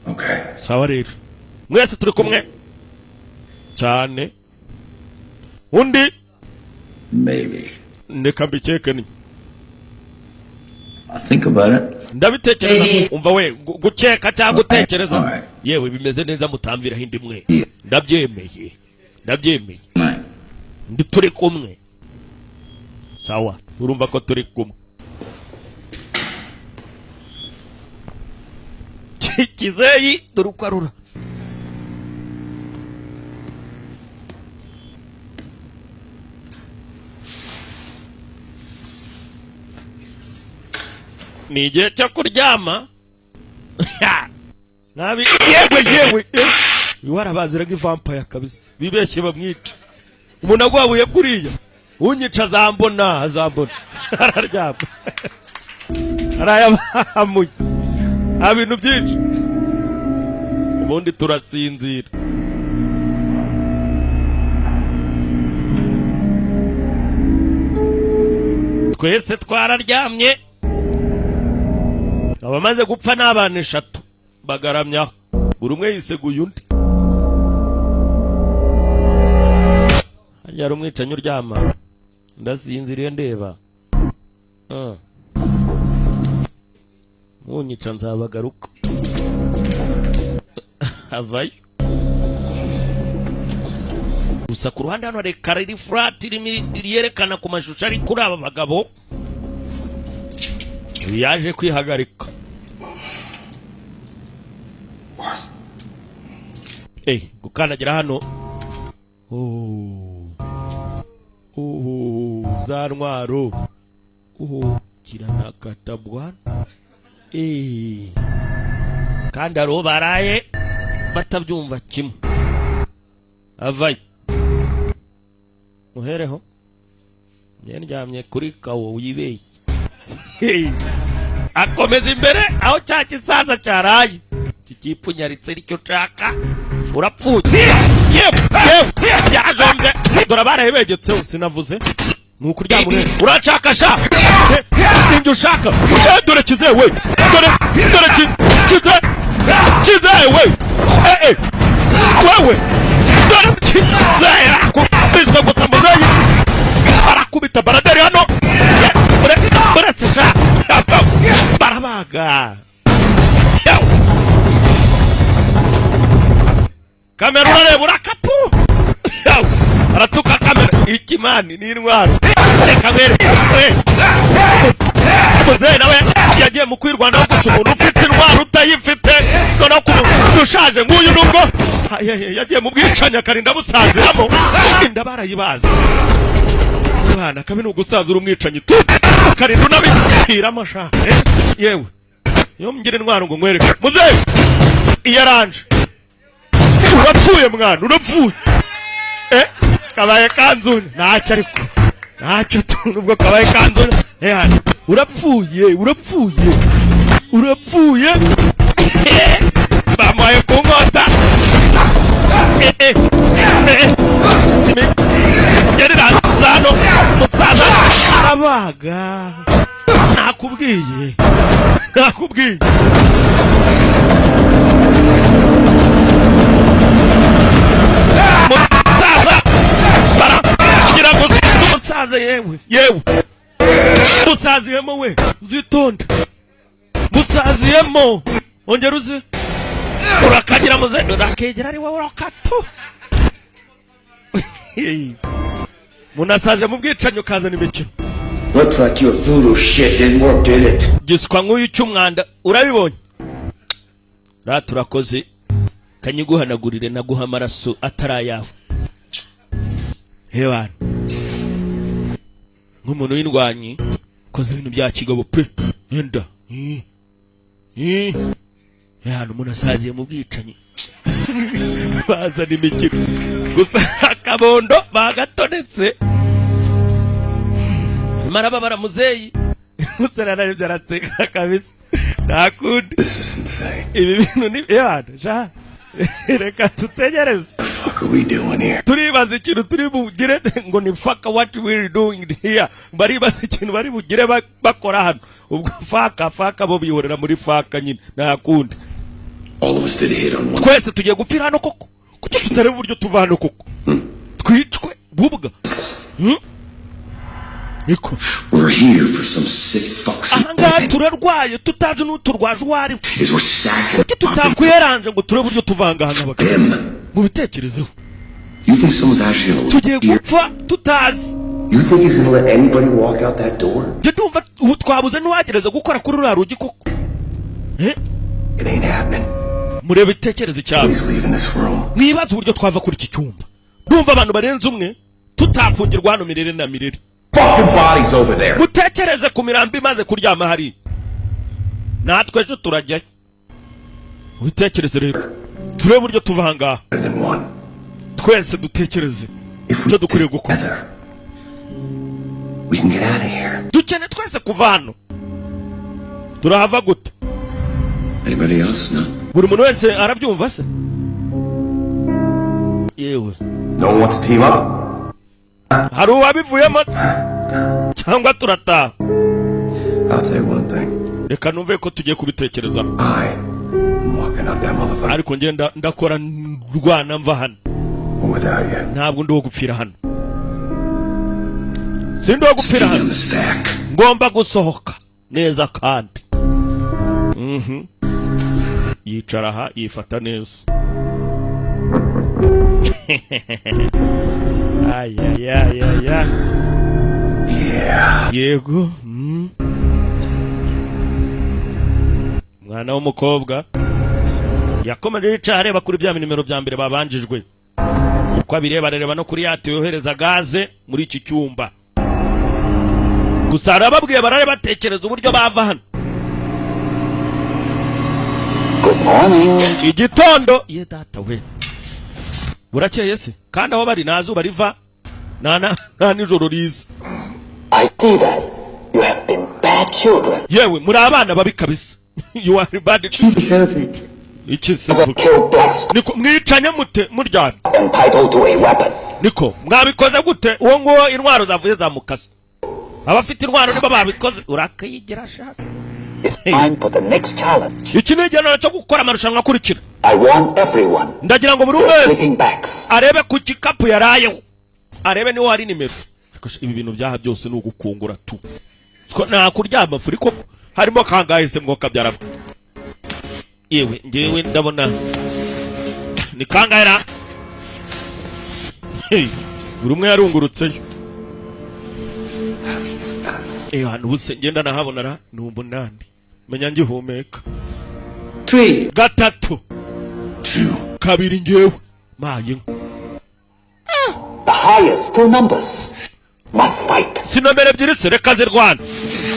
Okay. Sawa rero. Mwese turi kumwe. Cyane. Undi? Maybe. Ndeka mbikeke ni. I'll think about it. Ndabitekereza. Umva we, gukeka cyangwa gutekereza. Yewe bimeze neza, mutamviraho indi mwe. Ndabyemeye. Ndabyemeye. Ndi turi kumwe. Sawa, urumva ko turi kumwe. Kizeyi dore uko arura. Ni igihe cyo kuryama. Nabi yewe yewe. Warabaziraga ivampire kabisa. Bibeshye bamwica. Umuntu agwabuye kuriya. Unyica azambona, azambona. Araryama. Arayabamuye. Abintu byinshi. Ubundi turasinzira. Twese twararyamye. Abamaze gupfa n'abana eshatu bagaramyaho, buri umwe yiseguye undi. Harya umwicanyi uryama, ndasinziriye ndeba. Munyica nzabagaruka. Avayo. Gusa ku ruhande hano reka riri flat yerekana ku mashusho ari kuri aba bagabo. Yaje kwihagarika. Gukandagira hano. Za ntwaro. Kiranakata bwana. Kandi hariho baraye batabyumva kimwe. Avayo. Muhereho. Ndyamye kuri kawo wibeye. Akomeza imbere aho cya kisaza cyaraye. Kikipfunyaritse icyo nshaka. Urapfuye. Yewe, yajombye. Dore barahebegetseho sinavuze. Ni ukuryama ureba. Urashaka sha? Nibyo ushaka. Dore kizewe. Dore dore kize. Kizewe. Wewe. Dore kizewe. Kubiswa gusa muzeyi. Barakubita baraderi hano. Uretse sha. Barabaga. Kamera urareba urakapu. Aratuka kamera. Ikimani ni intwaro. Reka mbere. Muzehe nawe yagiye mu kwirwanaho gusa umuntu ufite intwaro utayifite noneho ku muntu ushaje nk'uyu nubwo yagiye mu bwicanyi akarinda busaziramo inda barayibaza. Mwana kabi ni ugusaza uri umwicanyi tu ukarinda unabipfiramo sha. Yewe iyo ngira intwaro ngo nkwereke. Muzehe iyaranje. Urapfuye mwana, urapfuye. Kabaye kanzuni ntacyo ariko ntacyo nubwo kabaye kanzuni. Urapfuye, urapfuye, urapfuye. Bamuhaye ku nkota. Yari razano musaza Barabaga, nakubwiye, nakubwiye. Musaza baragira ngo musaza, yewe yewe, musaziyemo we, uzitonde, musaziyemo, ongera uzi urakagira muze, urakegera ari wowe urakatu. Munasaze mu bwicanyi, ukazana imikino. Looks like your voodoo shit didn't work, did it? Giswa nk'uyu cy'umwanda, urabibonye ra? Turakoze, kanyiguhanagurire, naguha amaraso atari ayawe. Hebana nk'umuntu w'indwanyi, ukoze ibintu bya kigabo pe. Yenda hano umuntu asaziye mu bwicanyi, bazana imikino gusa. Akabondo bagatonetse, marababara muzeyi musore ararebye araseka kabisa, nta kundi. This is insane. Ibi bintu ni ebana sha, reka tutegereze. The fuck are we doing here? Turibaza ikintu turi bugire ngo ni fuck, what we are doing here. Baribaza ikintu bari bugire bakora hano. Ubwo fuck, fuck, bo bihorera muri fuck nyine, nta kundi. All of us did hit on one. Twese tugiye gupfira hano koko? Kuki tutareba uburyo tuva hano koko? Twicwe bubwa? Niko. We're here for some sick fucks. Ahangaha turarwaye, tutazi n'uturwaje uwo ari we. Is we're stacking. Kuki tutakwiyaranje ngo turebe uburyo tuva ahangaha nk'abagabo? Him. Mubitekerezeho. You think someone's actually gonna Tugiye here? gupfa tutazi. You think he's gonna let anybody walk out that door? Njye ndumva ubu twabuze n'uwagereza gukora kuri ruriya rugi koko. Eh? It ain't happening. Murebe, itekereze cyane. He's leaving this room. Mwibaze uburyo twava kuri iki cyumba. Ndumva abantu barenze umwe tutafungirwa hano mirere na mirere. Fucking bodies over there. Mutekereze ku mirambo imaze kuryama hariya, natwe ejo turajyayo. Ubitekereze rero, turebe uburyo tuva aha ngaha. Better than one. Twese dutekereze If we icyo dukwiriye gukora. together, we can get out of here. Dukeneye twese kuva hano. Turahava gute? Anybody else? No. Buri muntu wese arabyumva se yewe? No one wants to team up? Hari uwabivuyemo se? Cyangwa turataha? I'll tell you one thing. Reka numve ko tugiye kubitekerezaho. I am walking out that motherfucker Ariko ngenda ndakora ndwana mva hano without you. Ntabwo ndi uwo gupfira hano, sindi uwo gupfira Stay hano. on the stack. Ngomba gusohoka neza kandi. Yicara aha, yifata neza. Ayayayaya. Yeah. Yego. Mwana w'umukobwa yakomeje yicara areba kuri bya nimero bya mbere babanjijwe. Uko abireba, arareba no kuri yati yohereza gaze muri iki cyumba. Gusa arababwiye barare batekereza uburyo bava hano. Good morning. Igitondo ye, data we, burakeye se kandi. Aho bari nta zuba riva, nta nijoro riza. I see that you have been bad children. Yewe, muri abana babi kabisa. You are bad. You deserve it. Iki se Never mvuga? killed blacks Niko, mwicanye mute muryamye? entitled to a weapon. Niko, mwabikoze gute? Uwo nguwo intwaro zavuye zamukase, abafite intwaro nibo babikoze. Urakayigira shaka. It's time for the next challenge. Iki ni igenero cyo gukora amarushanwa akurikira. I want everyone Ndagira ngo buri their wese sleeping bags. arebe ku gikapu yarayeho, arebe niho hari nimero. Ariko sha, ibi bintu byaha byose ni ugukungura tu. Nta kuryama furi koko. Harimo kangahe se mwoka byaraba? Yewe, ngewe ndabona ni kangahe ra? Hey, buri umwe yarungurutseyo. Eh, hano ubuse ngenda nahabona ra, ni 8, menya ngihumeka. 3. 3. 2. 2, ngewe maye inka. The highest two numbers must fight. Si nomero ebyiri se? Reka zirwana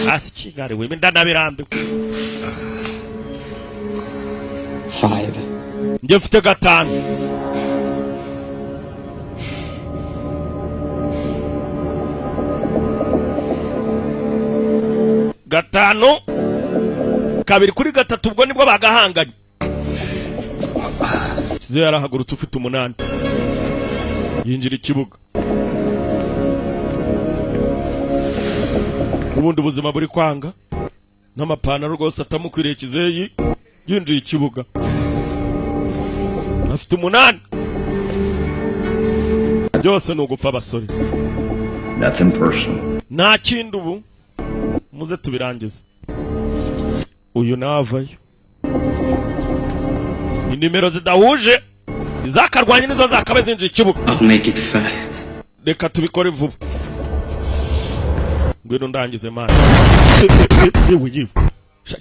hasi. Kigali we, ndanabirambiwe. 5. Njye mfite 5. 5 2 kuri 3, ubwo nibwo bagahanganye. Kizeyo yarahagurutse, ufite 8 yinjira ikibuga. Ubundi ubuzima buri kwanga n'amapantaro rwose atamukwiriye. Kizeyi yinjiye ikibuga afite 8, byose ni ugupfa abasore. Nothing personal. Nta kindi, ubu muze tubirangize. Uyu navayo inimero zidahuje, izakarwanya nizo zakabaye zinjiye ikibuga. I'll make it fast. Reka tubikore vuba. Ngwino ndangize mani. Yewe yewe,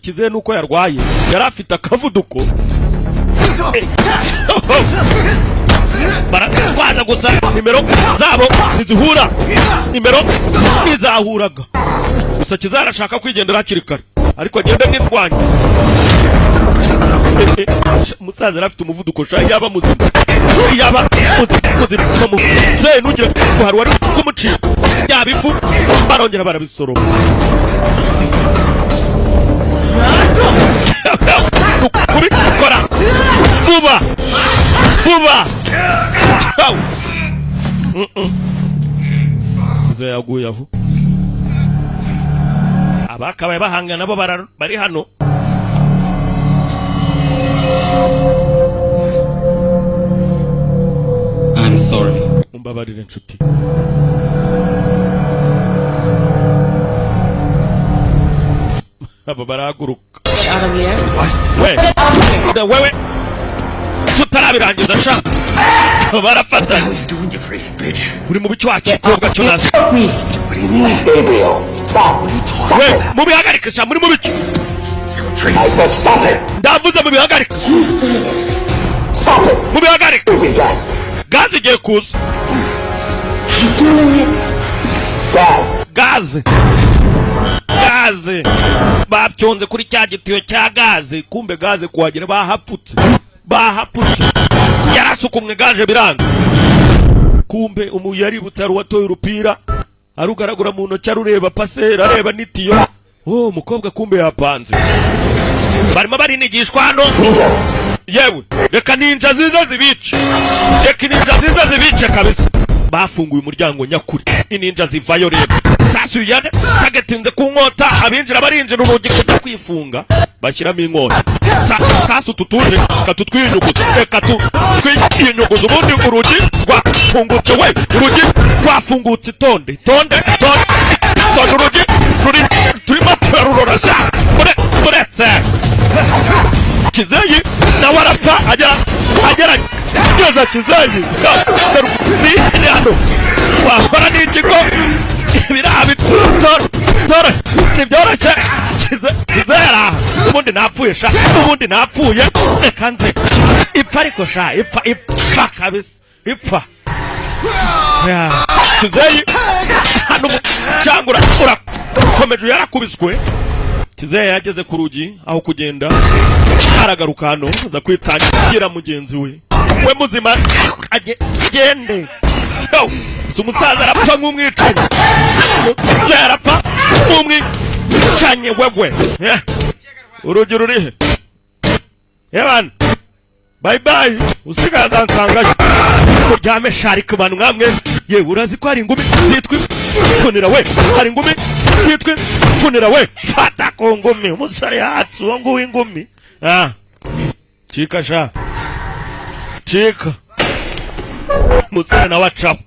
kizehe nuko yarwaye yari afite akavuduko, baratwaza gusa nimero zabo ntizihura, nimero ntizahuraga. Gusa kizehe arashaka kwigendera hakiri kare, ariko agende mwirwanya. Umusaza yari afite umuvuduko sha, yaba muzima, yaba muzima muzehe, ntugire ngo hari uwari kumucika. Yaba ifu barongera barabisoroma, kubikora vuba vuba. Muzehe yaguye aho, abakabaye bahangana nabo bari hano. I'm sorry. Mumbabarire nshuti. Aba barahaguruka. Out of here. We wewe, tutarabirangiza sha, barafatanye. Uri mu bice wakikobwa cyo nasi. Gabriel, stop. Stop We it. mubihagarike sha, muri mu bice. I said stop it. Ndavuze mubihagarike. Stop it. Mubihagarike. You'll be gassed. Gaze igiye kuza. Gas. Gaze, gaze babyonze kuri cya gitiyo cya gaze. Kumbe gaze kuhagera bahapfutse, bahapfutse, yarasukumwe gaje biranga. Kumbe umu yaributse, hari uwatoye urupira arugaragura mu ntoki, arureba paseri, areba n'itiyo. Oh, umukobwa kumbe yapanze, barimo barinigishwa hano. Ninjas. Yewe, reka ninja zize zibice, reka ninja zize zibice kabisa. Bafunguye umuryango nyakuri, ininja zivayo. Rero sasa uyu yane tagetinze ku nkota, abinjira barinjira, urugi kujya kwifunga bashyiramo inkota. Sasa utu tuje katutwinyuguza, reka twinyuguza. Ubundi urugi rwafungutse, we urugi rwafungutse. Itonde, itonde, itonde, itonde, urugi ruri turimo turarurora sha. Uretse Kizeyi nawe arapfa, agera agerageza. Kizeyi ni hano wakora n'ikigo biriya ntibyoroshye. Kizera ubundi napfuye sha, ubundi napfuye, reka nze ipfa ariko sha, ipfa, ipfa kabisa, ipfa. Kizeyi hano cyangwa urakomeje, yarakubiswe. Kizeyi yageze ku rugi aho kugenda aragaruka hano, aza kwitangira mugenzi we, we muzima agende. Si umusaza arapfa nk'umwicanyi, umusaza arapfa nk'umwicanyi wewe. Urugi rurihe yebana? Bye bye, usigaye azansangayo. Muryame shari ku bantu mwamwe. Yewe, urazi ko hari ingumi zitwa pfunira? We, hari ingumi zitwa pfunira. We, fata ku ngumi umusore yatse uwo nguwo ingumi. Ah, cika sha, cika. Umusore nawe acaho,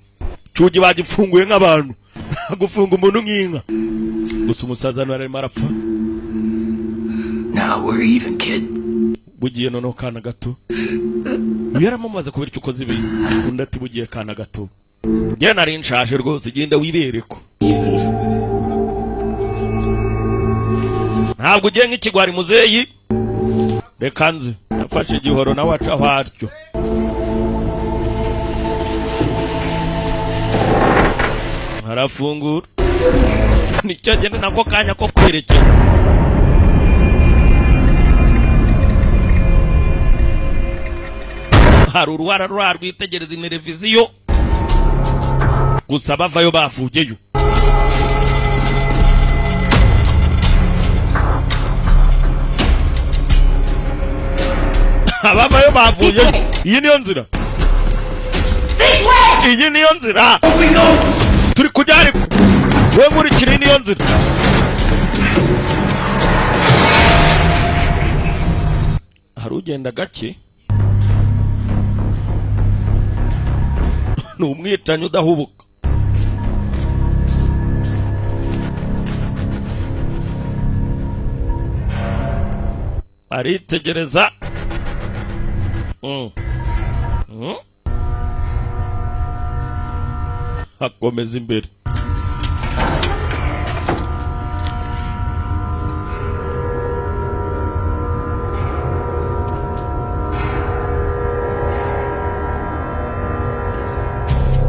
cyugi bagifunguye nk'abantu, gufunga umuntu nk'inka. Gusa umusaza hano arimo arapfa. Now we're even, kid. Bugiye noneho kana gato. Uyu yaramumaze kubera icyo ukoze ibi. Undi ati bugiye kana gato, njye nari nshaje rwose, genda wibere ko ntabwo ugiye nk'ikigwari. Muzeyi reka nze yafashe igihoro nawe acaho atyo. Arafungura, nicyo agenda nako kanya ko kwerekera. Hari uruhara rura rwitegereza televiziyo gusa, bavayo bavugeyo. Abavayo bavuyeyo. Iyi niyo nzira, iyi niyo nzira turi kujya, ariko we nkurikira, iyi niyo nzira. Hari ugenda gake, ni umwicanyi udahubuka. Aritegereza. Akomeza imbere.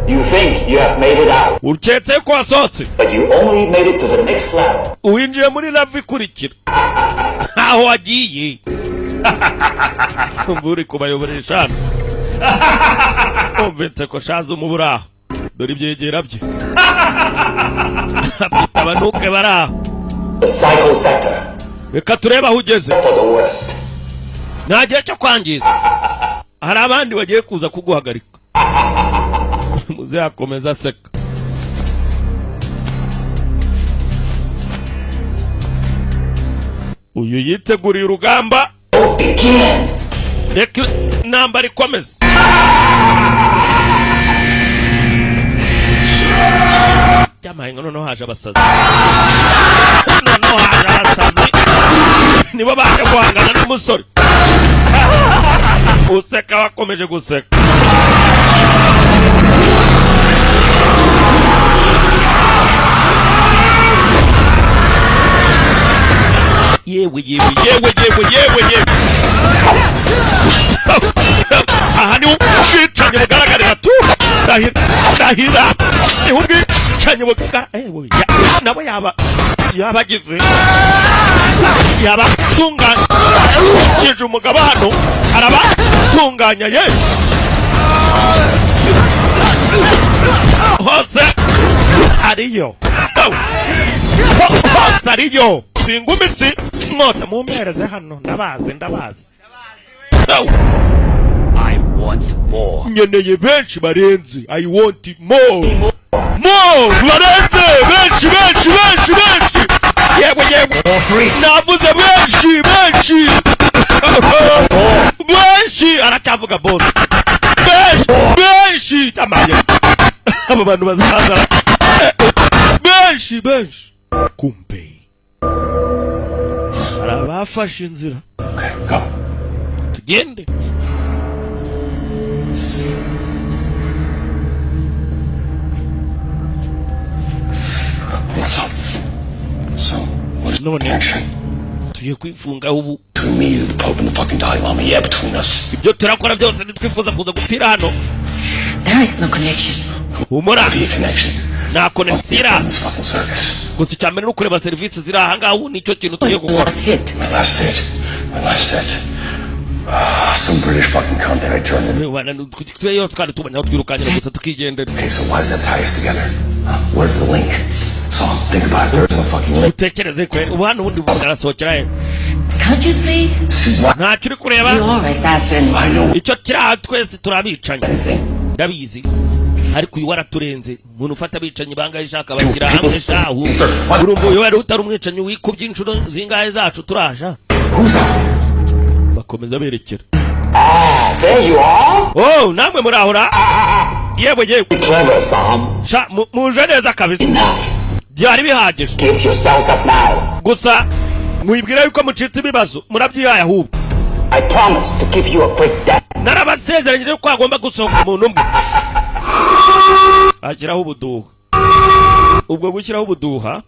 You think you have made it out, Uketse ko wasohotse, but you only made it to the next level. Winjiye muri level ikurikira aho wagiye. Umva uri kubayoboresha hano, umvise ko shaza umubura aho. Dore ibyegera bye, abanuke bari aho. The cycle sector Reka turebe aho ugeze. for the worst. Nta gihe cyo kwangiza, hari abandi bagiye kuza kuguhagarika. Muze yakomeza aseka. Uyu yiteguriye urugamba. Begin. Reka intambara ikomeze. Byamaye, noneho haje abasazi, noneho haje abasazi, nibo baje guhangana n'umusore useka, wakomeje guseka. Yewe, yewe, yewe, yewe, yewe, yewe! Aha niho ubwicanyi bugaragarira tu. Ndahira, ndahira, niho ubwicanyi bugaragara. Ewe, nabo yaba yabagize, yabatunganyije. Umugabo hano arabatunganya ye hose ariyo, hose ariyo. Singumi, si nkota, mumpereze hano. Ndabazi, ndabazi. I want more. Nkeneye benshi barenze. I want more, more barenze, benshi, benshi, benshi, benshi. Yewe, yewe, navuze benshi, benshi, benshi. Aracyavuga boss, benshi, benshi. Amaye, abo bantu bazaza benshi, benshi. Kumbe hari abafashe inzira. Tugende. So, what is None connection? tugiye kwifungaho ubu. Between me, the Pope, and the fucking Dalai Lama. Yeah, between us. Ibyo turakora byose, ntitwifuza kuza gupfira hano. There is no connection. Humura. Be a connection. Nta connection. This fucking circus. Gusa icya mbere ni ukureba serivisi ziri aha ngaha. Ubu nicyo kintu tugiye Was the gukora. last hit? My last hit. My last hit. Ah, some British fucking cunt that I turned in. Tweyo twari tubonye aho twirukankira gusa tukigendera. Okay, so why does that tie us together? Huh? What is the link? So, think about it. There is no fucking link. Utekereze kwe, ubu hano ubundi arasohokera he? Can't you see? See what? Ntacyo uri kureba. You're assassin. I know Icyo kiri aha, twese turabicanyi. anything. Ndabizi, ariko uyu waraturenze. Umuntu ufata abicanyi bangahe ishaka bashyira hamwe shahu? Urumva uyu wari utari umwicanyi wikubye inshuro zingahe zacu turaja? Who's out there? Bakomeza berekera. Ah, there you are. Oh, namwe murahura. Yewe, yewe! Clever, Sam. Sha, muje neza kabisa. Enough. Byari bihagije. Give yourselves up now. Gusa mwibwira yuko mucitse ibibazo, murabyihaye ahubwo. I promise to give you a quick death. Narabasezeranyije ko hagomba gusohoka umuntu umwe. Ashyiraho ubuduha. Ubwo gushyiraho ubuduha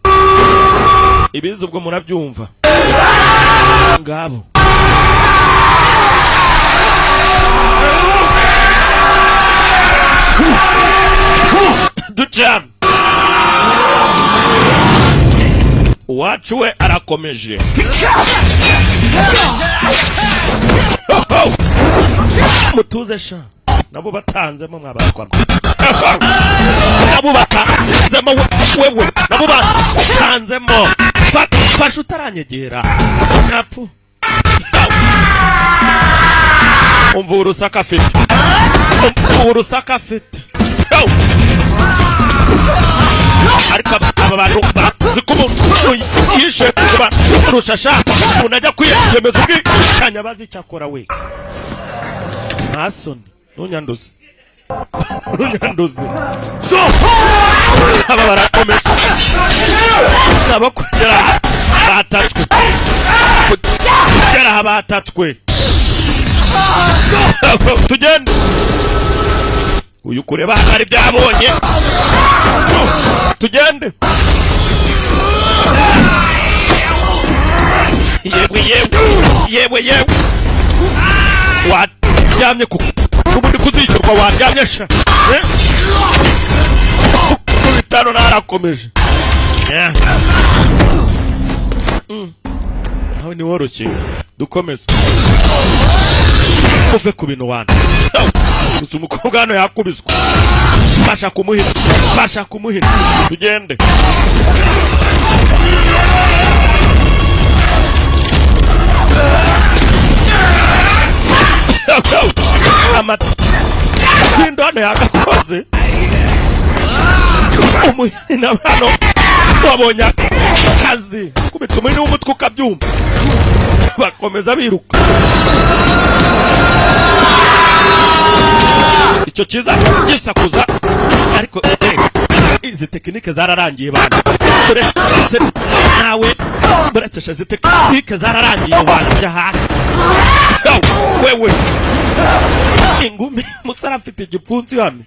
ibizi, ubwo murabyumva. Ngabo ducana. Uwacu we arakomeje. Ho, ho! Mutuze sha, nabo batanzemo mwabatwamo, nabo batanzemo wewe, nabo batanzemo. Fasha utaranyegera napu. Umva urusaku afite, umva urusaku afite. Yo! Ariko aba bantu bazi ko umuntu yishe kubarusha sha. Umuntu ajya kwiyemeza ubwicanyi abazi icyo akora we. Nta soni, ntunyanduze, ntunyanduze. So aba barakomeje nabo kugera batatswe, kugera aha batatswe. Tugende. Uyu kureba hari ibyabonye. Tugende. Yewe yewe yewe yewe, waryamye ku ubundi kuzishyurwa, waryamye sha. Ku bitaro narakomeje. Nawe niworoshye, dukomeze uve ku bintu wana. Gusa umukobwa hano yakubiswe, basha kumuhina, basha kumuhina. Tugende. Amatindo hano yagakoze umuhina hano, wabonye akazi kubita umuhini w'umutwe ukabyumva. Bakomeza biruka. Icyo cyiza gisakuza, ariko izi tekinike zararangiye bantu. Uretse nawe buretse izi tekinike zararangiye bantu. Jya hasi wewe ingumi. Musara afite igipfunsi hano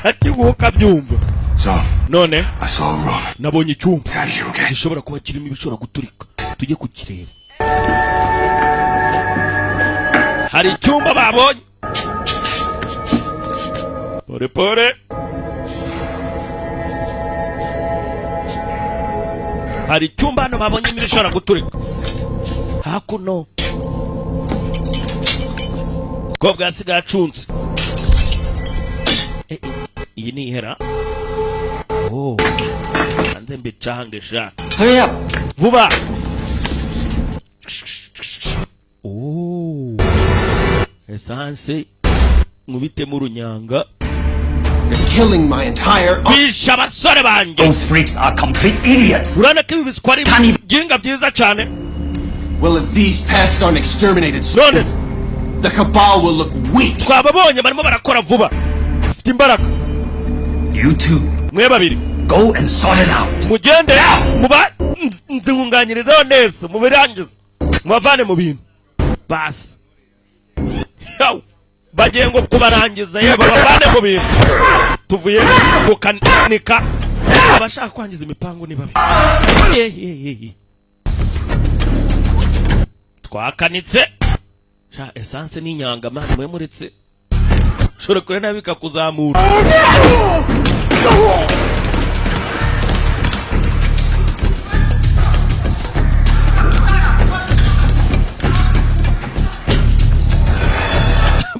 akiguka byumva. None nabonye icyumba gishobora kuba kirimo ibishobora guturika, tujye kukireba. Hari icyumba babonye. Pore pore. Hari icyumba hano babonye ibishobora guturika. Hakuno kobwa yasigaye acunze. Iyi ni ihera. Oh, hanze mbicange sha. Hurry up. Vuba. Oh, essence nkubitemo urunyanga. Killing my entire Bisha abasore banjye. Those freaks are complete idiots. Urabona ko ibi biswa ari ibinga byiza cyane. Well, if these pests aren't exterminated soon, the cabal will look weak. Twababonye barimo barakora vuba, bafite imbaraga. You two, mwe babiri, go and sort it out. Mugende muba nzunganyirizeho neza, mubirangize, mubavane mu bintu. Basi bagiye ngo kubarangiza, yewe babavane mu bintu. Tuvuye gukanika abashaka kwangiza imipango ni babi. Twakanitse sha essence n'inyanga mani mwe muretse ushobora kure nabi bikakuzamura.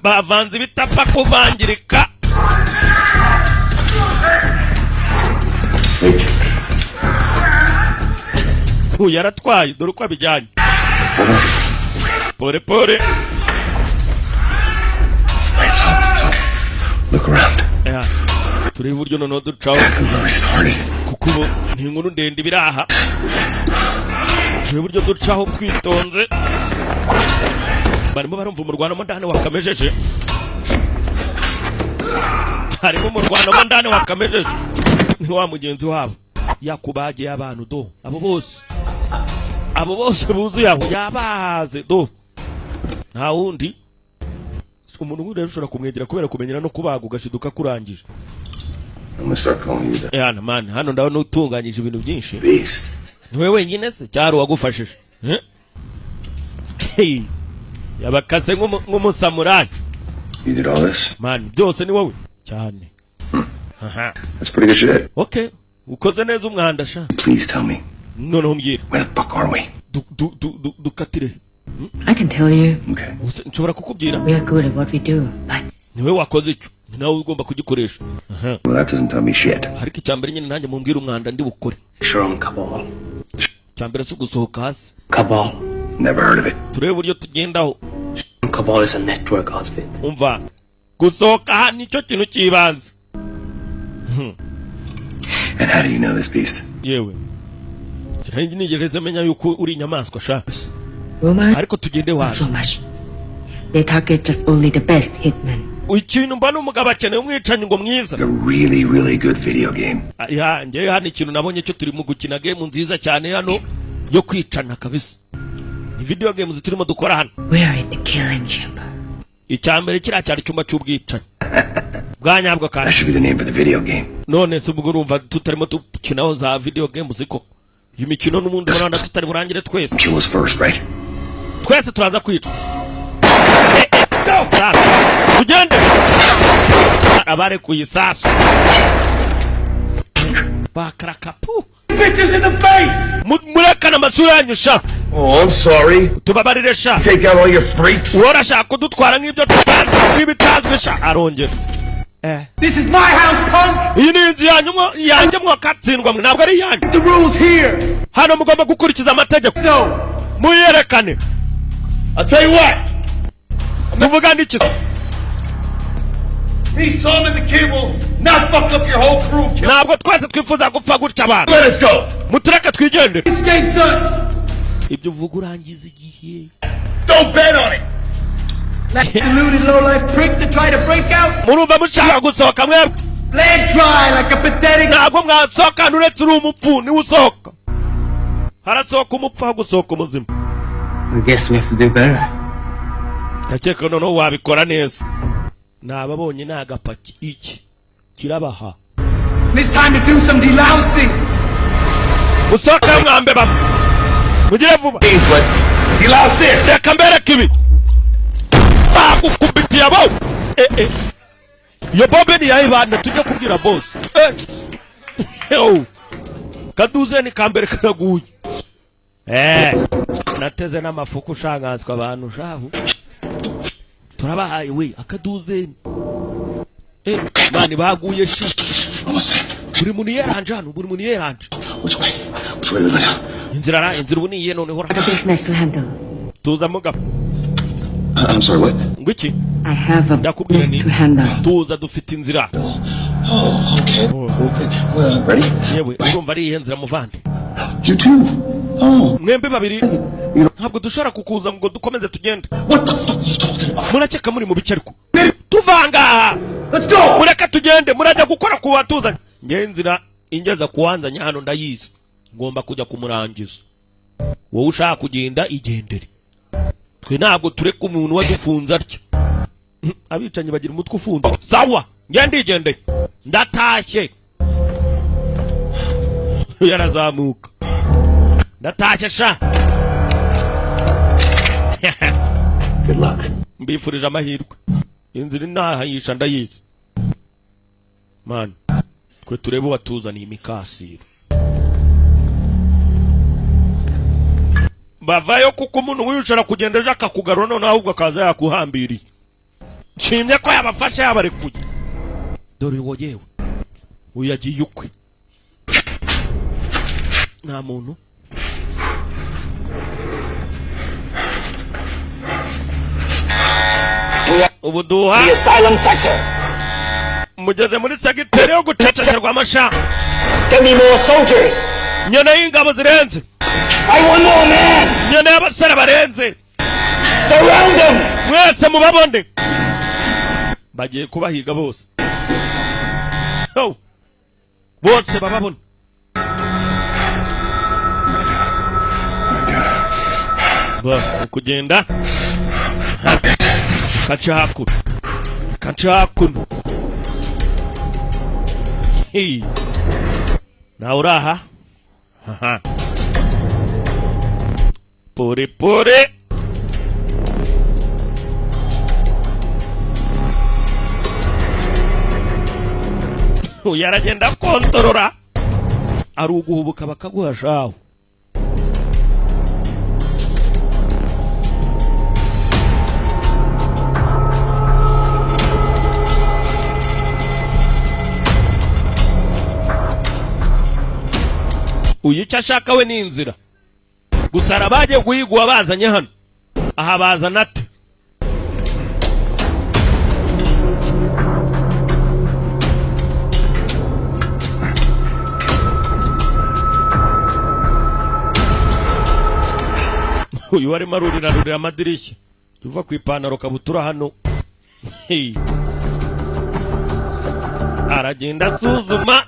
Bavanze ibitapfa kuvangirika. Uyu yaratwaye, dore uko abijyanye. Pore pore. Look around. Turebe uburyo noneho ducaho, kuko ubu ni inkuru ndende ibiraha. Turebe uburyo ducaho twitonze. Barimo barumva umurwano mo ndani wakamejeje. Harimo umurwano mo ndani wakamejeje. Ni wa mugenzi wabo yakubagiye abantu do. Abo bose, abo bose buzuye aho yabaze do. Nta wundi umuntu nk'uriya ushobora kumwegera kubera kumenyera no kubaga ugashiduka kurangije. Yana man, hano ndabona utunganyije ibintu byinshi. Niwe wenyine se cyari wagufashije? Yabakase nk'umusamurayi. You did all this? Man, byose ni wowe cyane. Aha. That's pretty good shit. Okay, ukoze neza umwanda sha. Please tell me. Noneho mbwira. Where the fuck are we? Dukatire. I can tell you. Okay. Nshobora kukubwira. We are good at what we do, but niwe wakoze icyo, ni nawe ugomba kugikoresha. Well, that doesn't tell me shit. Ariko icyambere nyine nanjye mumbwira umwanda ndi bukore. Sure, Cabal. Icyambere si ugusohoka hasi. Cabal. Never heard of it. Turebe uburyo tugendaho. Cabal is a network outfit. Umva, gusohoka aha nicyo kintu cy'ibanze. And how do you know this beast? Yewe, sinari nigeze menya yuko uri inyamaswa sha. Rumor? Ariko tugende wanyu. So much. They target just only the best hitmen. Ikintu mbona, umugabo akeneye umwicanyi ngo mwiza. A really, really good video game. Ya, njyewe hano ikintu nabonye cyo, turi mu gukina game nziza cyane hano yo kwicana kabisa. Ni video games turimo dukora hano. We are in the killing chamber. Icya mbere, kiriya cyari icyumba cy'ubwicanyi bwa nyabwo kandi. That should be the name for the video game. None se ubwo urumva tutarimo dukinaho za video games ko iyo mikino n'ubundi murabona tutari burangire twese? Kill us first, right? Twese turaza kwicwa. Sasu, tugende. Abarekuye isasu bakarakapu. Bitches in the face! Murekane amasura yanyu sha. Oh, I'm sorry. Tubabarire sha. Take out all your freaks. Wowe urashaka kudutwara nk'ibyo tutazi, nk'ibitazwi sha. Arongera. This is my house, punk! Iyi ni inzu yanyu yanjye mwakatsindwa mwe, ntabwo ari iyanyu. The rules here! Hano mugomba gukurikiza amategeko. So, muyerekane. I'll tell you what. Tuvugane iki? Me, Sam, and the kid will not fuck up your whole crew. Kill. Ntabwo twese twifuza gupfa gutya abantu. Let us go. Mutureke twigendere. Escapes us! Ibyo uvuga urangiza igihe. Don't bet on it. That deluded lowlife prick to try to break out? Murumva mushaka gusohoka mwebwe? Bled dry like a pathetic. Ntabwo mwasohoka hano uretse uri umupfu niwe usohoka. Harasohoka umupfu aho gusohoka umuzima. I guess we have to do better. Ndakeka noneho wabikora neza. Nababonye ni agapaki, iki kirabaha. It's time to do some delousing! Musohoke mwambe bamwe, mugire vuba. But he lost this. Reka mbereke ibi bagukubitiye abo. Eh, eh. Iyo bombe ni yayibanda, tujye kubwira boss. Eh. Oh. Kaduze ni kambere karaguye. Eh, nateze n'amafuku ushanganswa abantu shahu. Turabahaye we akaduzeni. Eh, mani baguye shi. Almost there. Buri muntu yeranje hano, buri muntu yeranje. Which way? Which way do we go now? Inzira ra, inzira ubu niye noneho ra. I have a business to handle. Tuza mugabo. I'm sorry, what? Ngo iki? I have a Ndakubwira ni business to handle. Tuza, dufite inzira. Oh, okay. Okay. Well, ready? Yewe, urumva ari iyihe nzira muvandi? You too. Oh. Mwembi babiri. You know, Ntabwo dushobora kukuza ngo dukomeze tugende. what the fuck are you talking about? Murakeka muri mu bice, ariko tuvanga. Let's go! Mureke tugende, murajya gukora ku watuzanye. Ngewe inzira ingeza kuwanzanye hano ndayizi, ngomba kujya kumurangiza. Wowe ushaka kugenda igendere, twe ntabwo tureka umuntu wadufunze atya. Abicanyi bagira umutwe ufunze. Sawa, nge ndigendeye, ndatashye. Yarazamuka, ndatashye sha. Good luck. Mbifurije amahirwe, inzira inahayisha ndayizi. Man, twe turebe uwatuzaniye imikasiro. Bavayo, kuko umuntu wicara kugenda ejo akakugarura, noneho ahubwo akaza yakuhambiriye. Nshimye ko yabafashe, yabarekuye. Dore uwo, yewe, uyu yagiye ukwe, nta muntu. Ubu duha The asylum sector. Mugeze muri segiteri yo gucecekerwa amasha. Give me more soldiers. Nyene y'ingabo zirenze. I want more men. Nyene y'abasore barenze. Surround them. Mwese mubabone, bagiye kubahiga bose. Oh. Bose bababone. Ba kugenda kaca hakuno, kaca hakuno. Hey. Nawe uraha. Aha. Pore pore. Uyu aragenda kontorora, ari uguhubuka bakaguha shahu. Uyu icyo ashaka we ni inzira gusa. Hari abagiye guhigwa bazanye hano, aha bazana ate? Uyu warimo arurira amadirishya uva ku ipantaro kabutura hano. Aragenda asuzuma.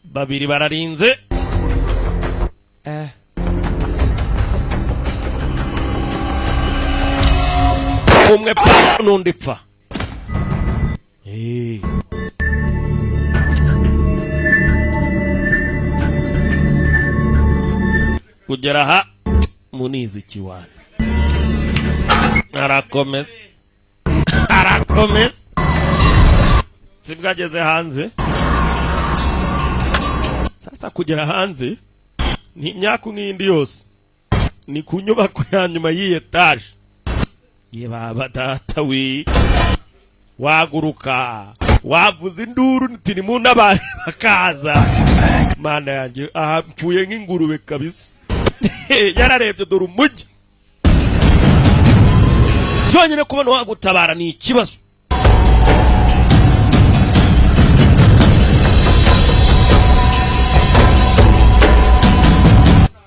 Babiri bararinze. Umwe pfa n'undi pfa. Kugera aha munizi kiwani. Arakomeza. Arakomeza. Sibwageze hanze. Sasa kugera hanze ni imyaka nk'indi yose. Ni ku nyubako ya nyuma y'iyi etaje. Ye baba data we, waguruka wavuza induru nti nimuntabare bakaza. Mana yanjye, aha mpfuye nk'ingurube kabisa. Yararebye dore umujyi byonyine kubona wagutabara ni ikibazo.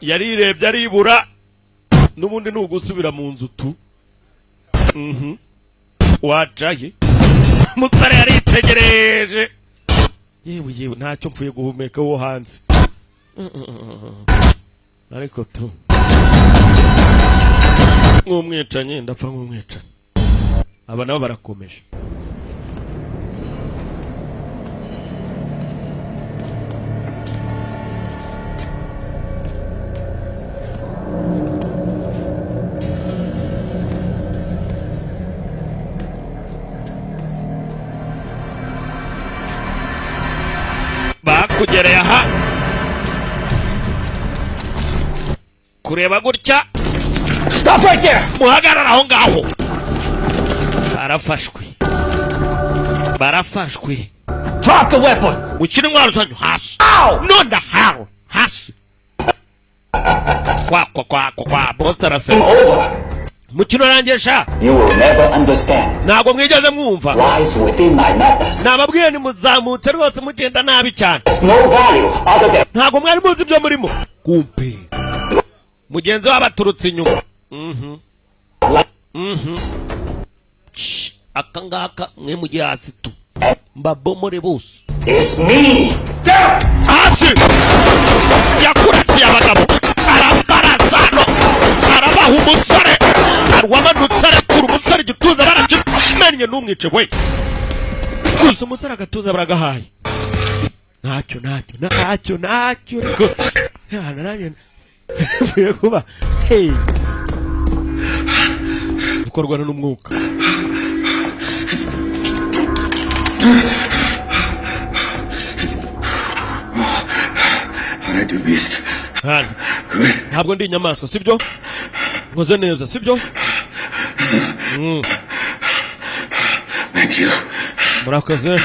Yarirebye aribura, n'ubundi ni ugusubira mu nzu tu. Wajaye umusore yaritegereje. Yewe yewe, ntacyo mpfuye guhumeka wo hanze. Ariko tu nk'umwicanyi ndapfa nk'umwicanyi. Aba nabo barakomeje. Bakugereye aha kureba gutya. Stop right there. Muhagarara aho ngaho. Barafashwe. Barafashwe. Drop the weapon. Mukiri intwaro zanyu hasi. None how hasi. Kwa kwa kwa kwa kwa boss arasema. Mukino rangesha. You will never understand. Ntabwo mwigeze mwumva. Lies within my madness. Nababwiye ni muzamutse rwose mugenda nabi cyane. No value other than. Ntabwo mwari muzi ibyo murimo. Kumpe. Mugenzi wabaturutse inyuma. Aka ngaka mwe mugiye hasi tu. Mbabomore bose. It's me. Hasi. Yakurasiye abagabo. Arabarasano. Arabaha umusore. Arwamanutse arekura umusore igituza barakimennye n'umwice we. Gusa umusore agatuza baragahaye. Ntacyo ntacyo ntacyo ntacyo. Yana nanjye mvuye kuba. Hey. Gukorwa n'umwuka. Hano. Ntabwo ndi inyamaswa, sibyo? Nkoze neza, sibyo? Thank you. Murakoze.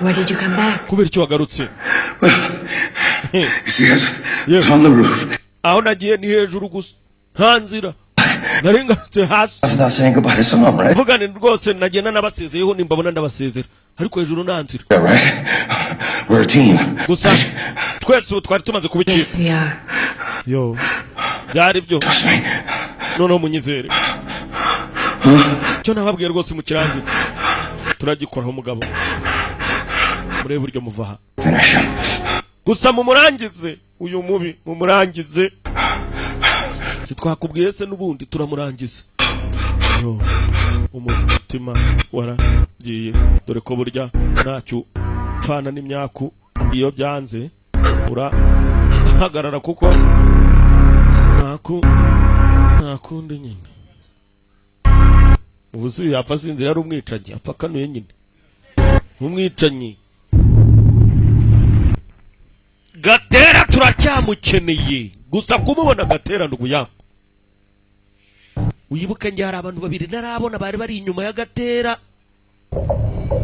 Why did you come back? Kubera icyo wagarutse? You see, I was on the roof. Aho nagiye ni hejuru gusa. Nta nzira. Narengarutse hasi. Without saying goodbye to someone, right? Mvugane rwose nagenda nabasezeyeho nimbabona ndabasezera. Ariko hejuru nta nzira. Yeah, right? We're a team. Gusa twese ubu twari tumaze kuba ikipe. Yes, we are. Yo. Byari byo. Noneho munyizere. Cyo nababwiye rwose mukirangiza. Turagikoraho umugabo. Murebe buryo muva aha. Gusa mumurangize uyu mubi, mumurangize. Sitwakubwiye se n'ubundi turamurangiza. Yo. Umutima waragiye dore ko burya ntacyo pfana n'imyaku iyo byanze urahagarara kuko ntakundi nyine. Ubu yapfa sinzira ari umwicanyi, apfa kanuye nyine. Umwicanyi Gatera turacyamukeneye. Gusa kumubona Gatera nduguya. Uyibuke nge hari abantu babiri narabona bari bari inyuma ya Gatera,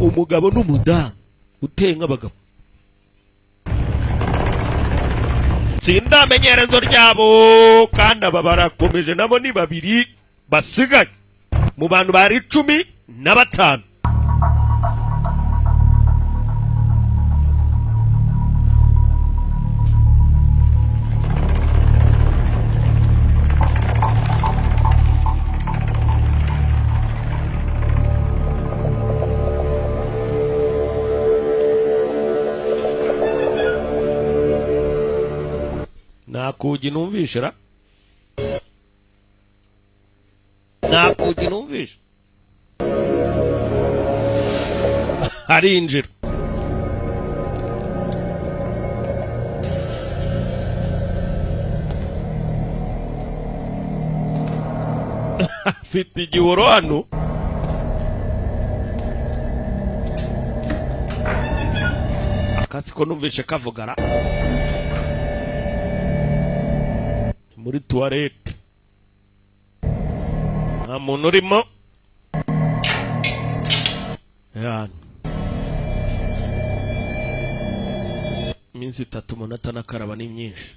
umugabo n'umudamu uteye nk'abagabo. Sindamenyerezo ryabo, kandi aba barakomeje, nabo ni babiri basigaye mu bantu bari 15. Nakugi numvishe ra, nakugi numvishe. Arinjira afite igihoro hano. Akasi ko numvishe kavugara muri toilette, nta muntu urimo. Iminsi 3 umuntu atanakaraba ni myinshi,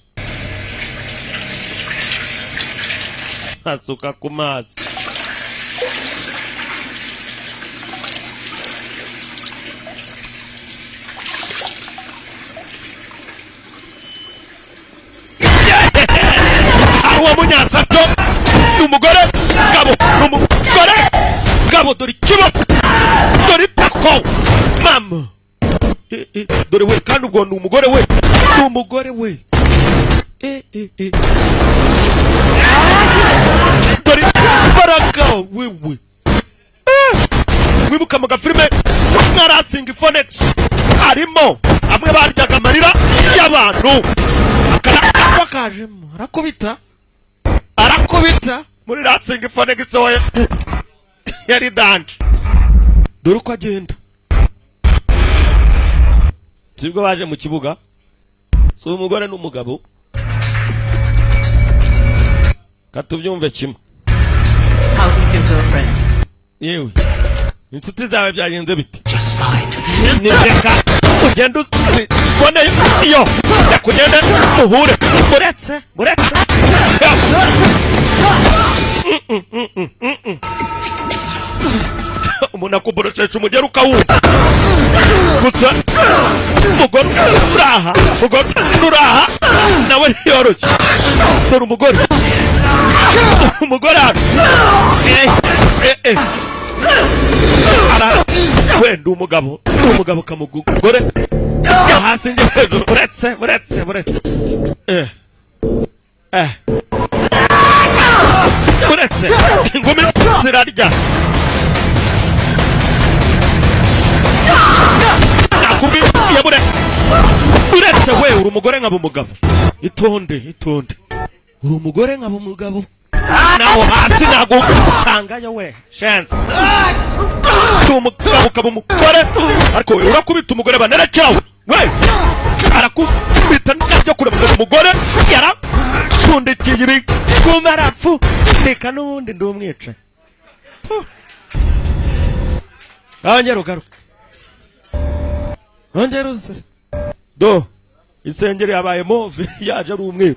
asuka ku mazi. Uwo munyasato ni umugore gabo, ni umugore gabo. Dore ikibazo, dore itako mama, dore we. Kandi ubwo ni umugore we, ni umugore we. Dore imbaraga wewe. Mwibuka mu gafilime nka Racing Phoenix, harimo amwe baryaga amarira y'abantu, akajemo arakubita, arakubita muri Racing Phoenix we yari danje. Dore uko agenda. Sibwo baje mu kibuga, si umugore n'umugabo. Katubyumve kimwe. How is your girlfriend? Yewe, inshuti zawe byagenze bite? Just fine. Nireka ugende uzibone iyo yakugende muhure. Uretse, uretse. Umuntu akuboroshesha umugeri ukawumva. Gusa umugore uraha, umugore uraha nawe ntiyoroshye. Dore umugore, umugore hano. Wenda umugabo, umugabo kamugore hasi njye hejuru. Uretse, uretse, uretse. Uretse ingumi zirarya. Uretse we, uri umugore nkaba umugabo. Itonde, itonde. Uri umugore nkaba umugabo. Naho hasi ntabwo usangayo we. Chance. Umugabo ukaba umugore, ariko we urakubita umugore banerekewe. We arakubita nabyo kureba umugore yarapfundikiye ibiguma arapfu. Reka n'ubundi ndi umwicanyi. Ongera ugaruke. Ongera uze. Do isengeri yabaye move, yaje ari umweru.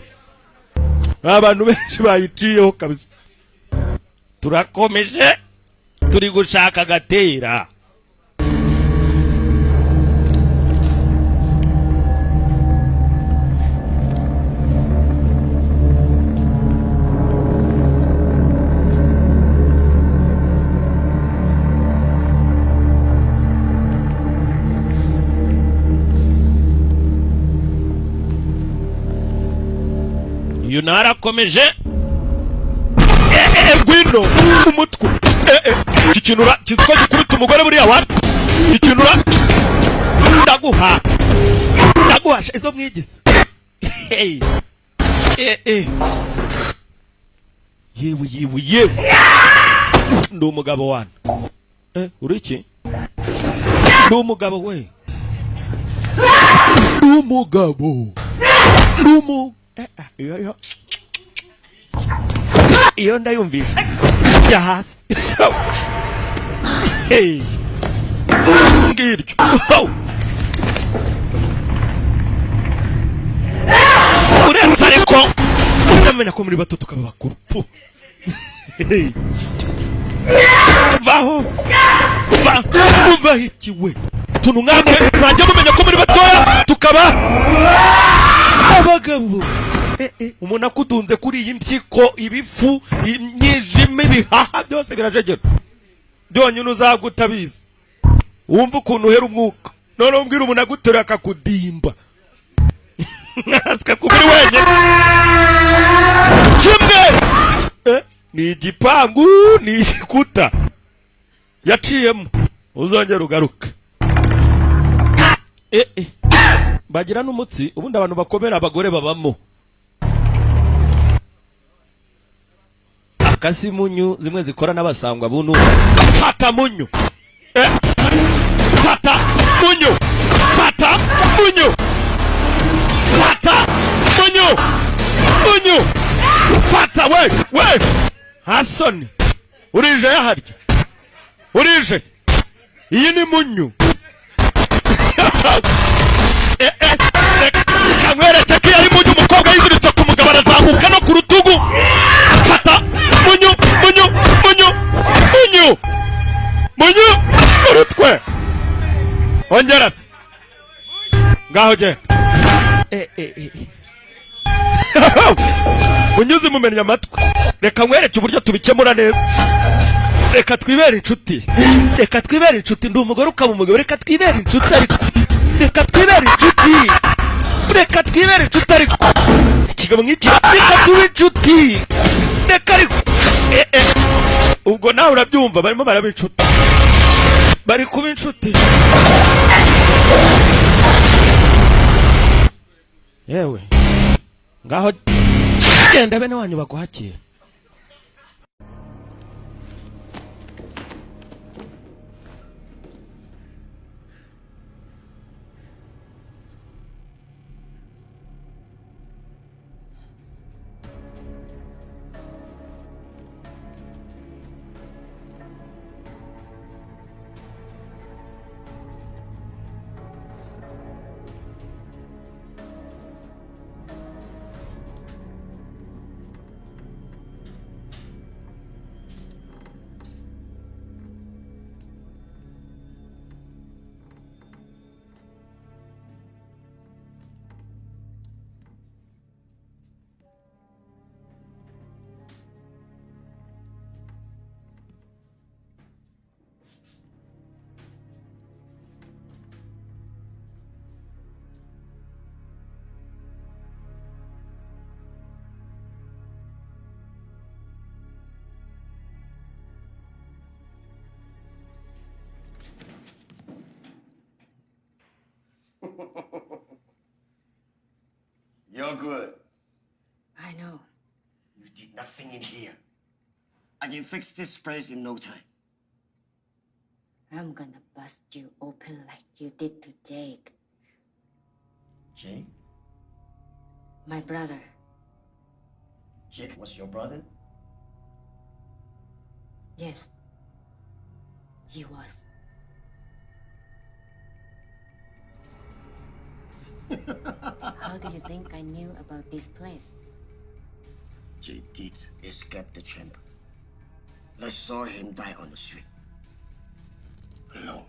Abantu benshi bayiciyeho kabisa. Turakomeje turi gushaka gatera. Uyu narakomeje. Ngwino umutwe. Kikinura kitwa gikubita umugore buriya wa kikinura. Ndaguha, ndaguha izo mwigize. Yewe, yewe, yewe. Ndi umugabo wana. Uri iki? Ndi umugabo we. Ndi umugabo. Ndi umugabo. Iyo ndayumvisha jya hasi. Hey, ngiryo. Ariko menya ko muri bato tukaba bakuru. Vaho uva ikiwe tuntu nkamwe mwajya mumenya ko muri batoya tukaba abagabo. Umuntu akudunze kuri iyi mpyiko, ibifu, imyijima, ibihaha byose birajegera byonyine uzagutabizi wumva ukuntu uhera umwuka. None umbwira umuntu aguterura akakudimba asika kubiri wenyine kimwe ni igipangu ni igikuta yaciyemo uzongera ugaruka. Bagira n'umutsi ubundi abantu bakomera abagore babamo akasi munyu zimwe zikora n'abasangwa bunu. Fata munyu, fata munyu, fata munyu, fata munyu, munyu, fata we we hasoni urije yaharya urije iyi ni munyu. Kamwereke ko yari munyu. Umukobwa yiziritse ku mugabo arazamuka no ku rutugu. Fata munyu munyu munyu munyu munyu urutwe ongera se ngaho je unyuze mumenya amatwi. Reka nkwereke uburyo tubikemura neza. Reka twibere inshuti, reka twibere inshuti. Ndi umugore ukaba umugabo, reka twibere inshuti ariko, reka twibere inshuti, reka twibere inshuti ariko ikigabo nk'iki, reka tube inshuti, reka ariko ubwo nawe urabyumva barimo baraba inshuti, bari kuba inshuti. Yewe ngaho genda bene wanyu baguhakira. You're good. I know. You did nothing in here. I can fix this place in no time. I'm gonna bust you open like you did to Jake. Jake? My brother. Jake was your brother? Yes. He was. How do you think I knew about this place? Jake did escape the chamber. I saw him die on the street. Alone.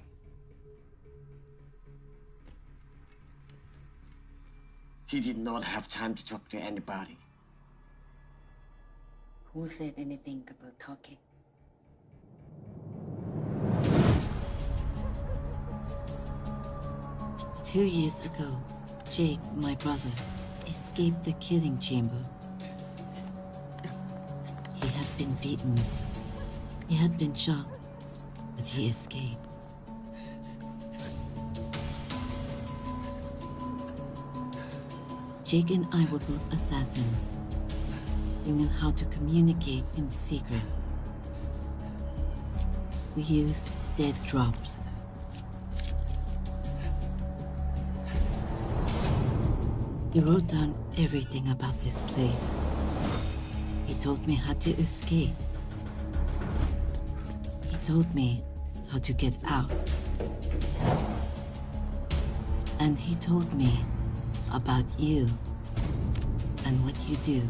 He did not have time to talk to anybody. Who said anything about talking? 2 years ago, Jake, my brother, escaped the killing chamber. He had been beaten. He had been shot, but he escaped. Jake and I were both assassins. We knew how to communicate in secret. We used dead drops. He wrote down everything about this place. He told me how to escape. He told me how to get out. And he told me about you and what you do.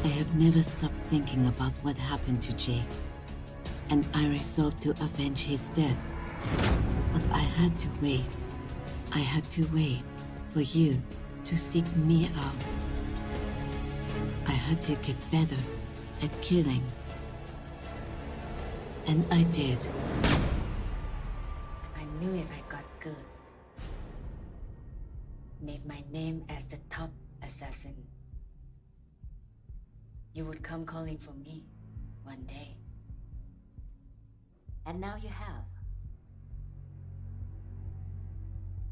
I have never stopped thinking about what happened to Jake, and I resolved to avenge his death. But I had to wait. I had to wait for you to seek me out. I had to get better at killing. And I did. I knew if I got good, made my name as the top assassin, you would come calling for me one day. And now you have.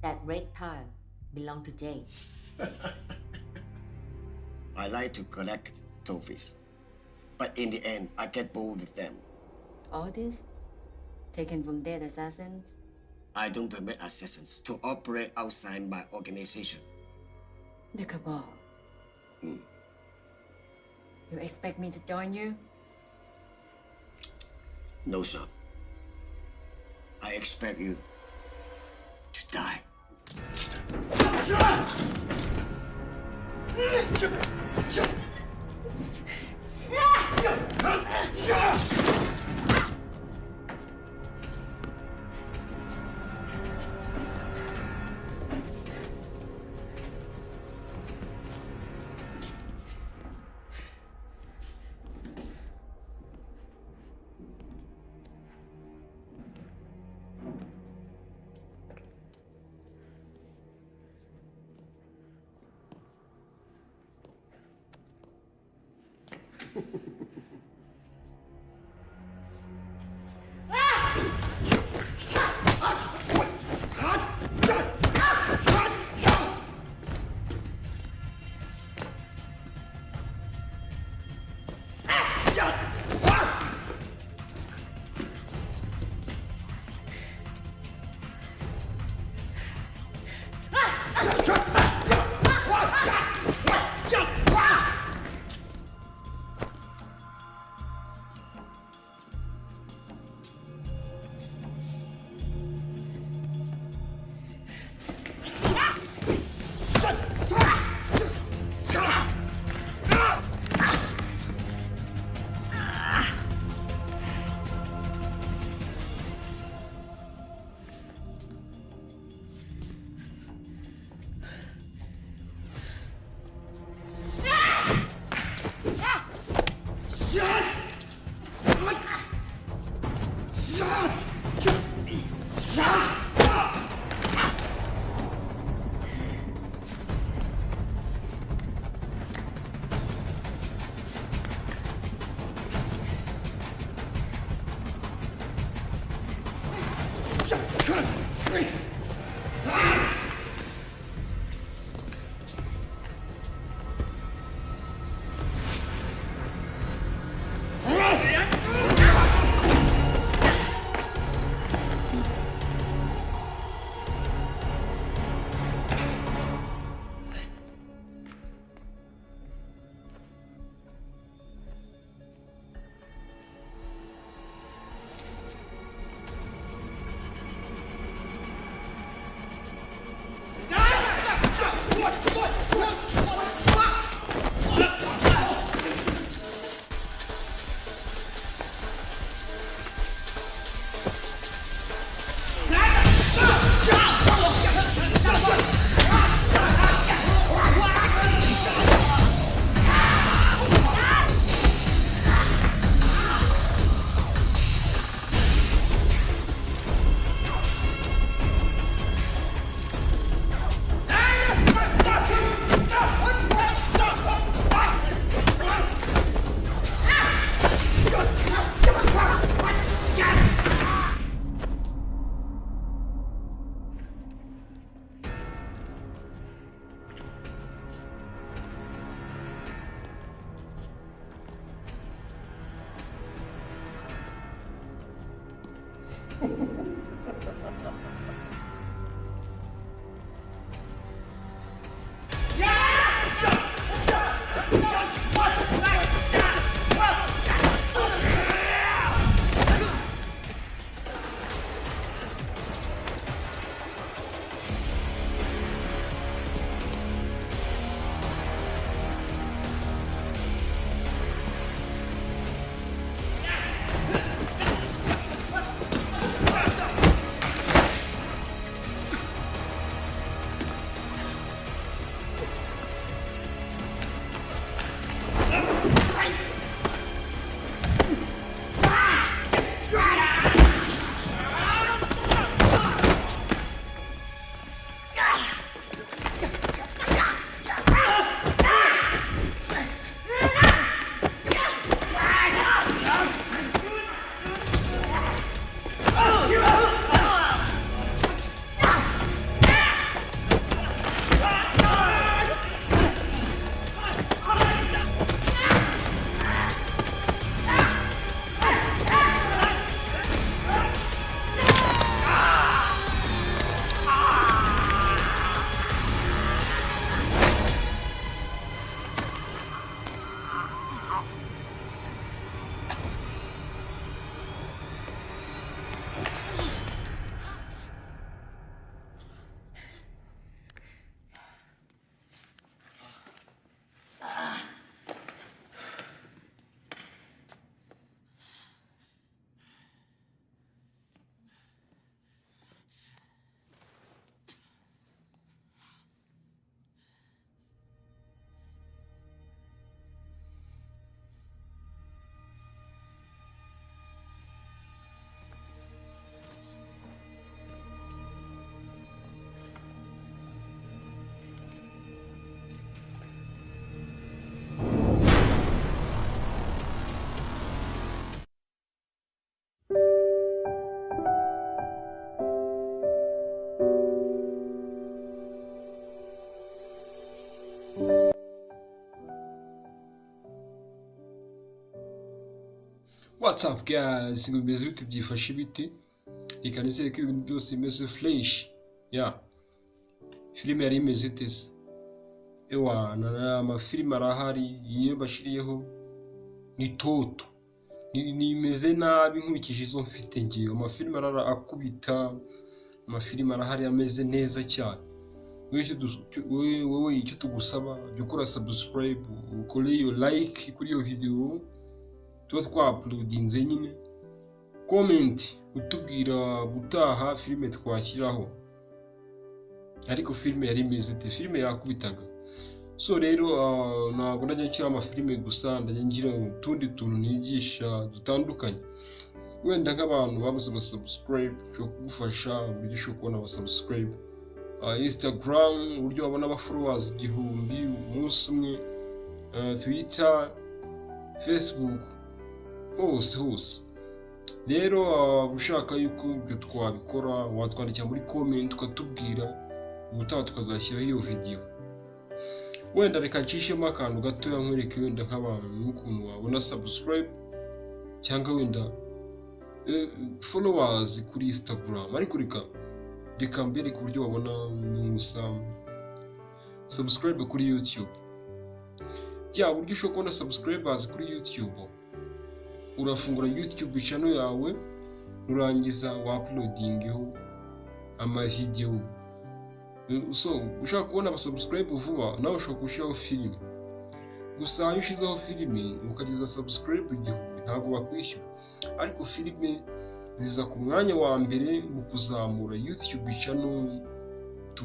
That red tile belonged to Jake. I like to collect trophies, but in the end, I get bored with them. All this? Taken from dead assassins? I don't permit assassins to operate outside my organization. The Cabal. Mm. You expect me to join you? No, sir. I expect you to die. What's up guys, ngo bimeze bite, byifashe bite? Reka nizere ko ibintu byose bimeze fresh. Ya filime yari imeze ite se? Ewa, amafilime arahari, iyo bashiriyeho ni toto, nimeze nabi nkurikije izo mfite ngewe. Amafilime arara akubita, amafilime arahari ameze neza cyane. Wowe icyo tugusaba, jya ukora subscribe, ukore iyo like kuri iyo video tuba twauploadinze nyine, comment utubwira gutaha filime twashyiraho. Ariko filime yari imeze ite? Filime yakubitaga. So rero ntabwo ndajya nshyira amafilime gusa, ndajya ngira utundi tuntu nigisha dutandukanye. Wenda nk'abantu babuze abasubscribe, nshobora kugufasha uburyo ushobora kubona abasubscribe. Instagram, uburyo wabona aba followers 1000 umunsi umwe, Twitter, Facebook, hose hose. Rero ushaka yuko ibyo twabikora, watwandikira muri comment ukatubwira, ubutaha tukazashyiraho iyo video. Wenda reka ncishemo akantu gatoya nkwereke wenda nk'abantu n'ukuntu wabona subscribe cyangwa wenda followers kuri Instagram. Ariko reka mbereke uburyo wabona musa subscribe kuri YouTube. Bya buryo ushobora kubona subscribers kuri YouTube, urafungura YouTube channel yawe, nurangiza wauploadingeho amavideo. So ushaka kubona abasubscribe vuba, nawe ushobora gushyiraho filime. Gusa iyo ushyizeho filime ukageza subscribe 1000 ntabwo bakwishyura, ariko filime ziza ku mwanya wa mbere mu kuzamura YouTube channel tu.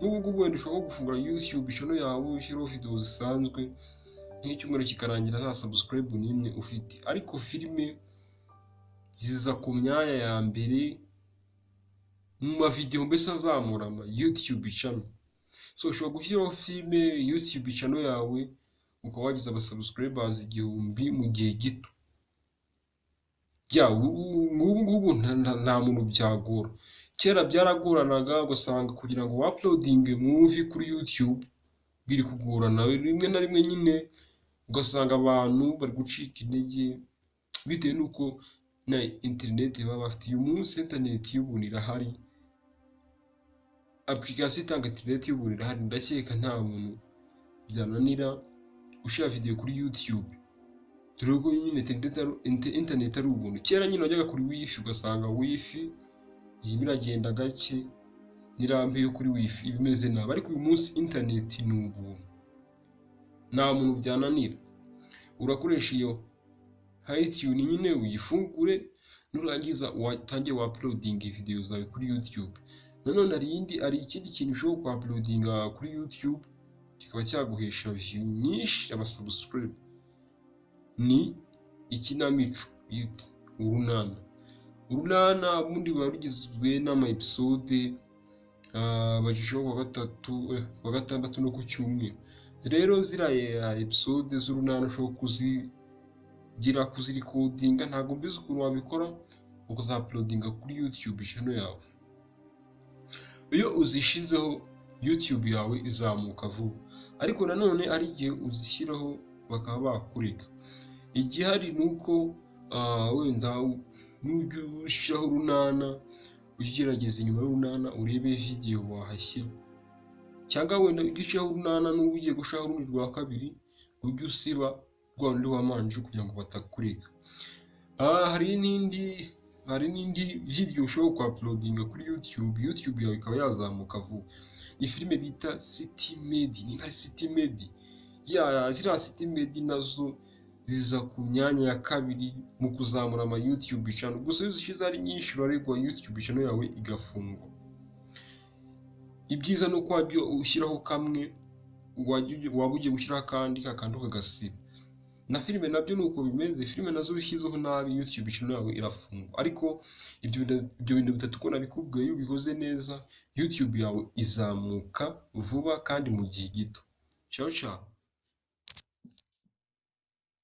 N'ubu ngubu wenda ushobora gufungura YouTube channel yawe ushyiraho video zisanzwe, nk'icyumweru kikarangira nta subscribe n'imwe ufite, ariko filime ziza ku myanya ya mbere mu mavideo mbese azamura ama YouTube channel. So ushobora gushyiraho filime YouTube channel yawe ukaba wagize abasubscribers 1000 mu gihe gito. Ya nk'ubu ngubu nta muntu byagora. Kera byaragoranaga, ugasanga kugira ngo uploading movie kuri YouTube biri kugorana, rimwe na rimwe nyine ugasanga abantu bari gucika intege bitewe n'uko na internet baba bafite. Uyu munsi internet y'ubuntu irahari, application itanga internet y'ubuntu irahari. Ndakeka nta muntu byananira ushyira video kuri YouTube, dore ko nyine internet ari ubuntu. Kera nyine wajyaga kuri wifi ugasanga wifi irimo iragenda gake, n'irampe yo kuri wifi iba imeze nabi, ariko uyu munsi internet ni ubuntu, nta muntu byananira. Urakoresha iyo iTunes nyine uyifungure, nurangiza watangiye wauploading video zawe kuri YouTube. Nanone hari ikindi kintu ushobora kuuploadinga kuri YouTube kikaba cyaguhesha view nyinshi, abasubscribe, ni ikinamico yitwa Urunana. Urunana ubundi ruba rugizwe n'ama episode bacishaho kuwa gatatu, kuwa gatandatu no ku cyumweru. Rero ziriya episode z'Urunana ushobora kuzigira, kuzirecordinga, ntabwo mbizi ukuntu wabikora, ukazauploadinga kuri YouTube channel yawe. Iyo uzishizeho YouTube yawe izamuka vuba, ariko nanone hari igihe uzishyiraho bakaba bakurega. Igihari ni uko wenda nujya ushyiraho Urunana, ujye ugerageza inyuma y'Urunana urebe video wahashyira, cyangwa wenda ujye ushyiraho Urunana n'uba ugiye gushyiraho urundi rwa kabiri, ujye usiba rwa rundi wamanje kugira ngo batakurega. Hari n'indi video ushobora kuuploadinga kuri YouTube, YouTube yawe ikaba yazamuka vuba. Ni filime bita City Maid, ni nka City Maid. Ya ziriya City Maid nazo ziza ku myanya ya kabiri mu kuzamura ama YouTube channel. Gusa iyo uzishyize ari nyinshi uraregwa, YouTube channel yawe igafungwa. Ibyiza ni uko wajya ushyiraho kamwe, waba ugiye gushyiraho akandi kakantu ukagasiba. Na filime nabyo ni uko bimeze, filime nazo ushyizeho nabi YouTube channel yawe irafungwa. Ariko ibyo bintu bitatu uko nabikubwiye, iyo ubikoze neza YouTube yawe izamuka vuba kandi mu gihe gito. Ciao ciao.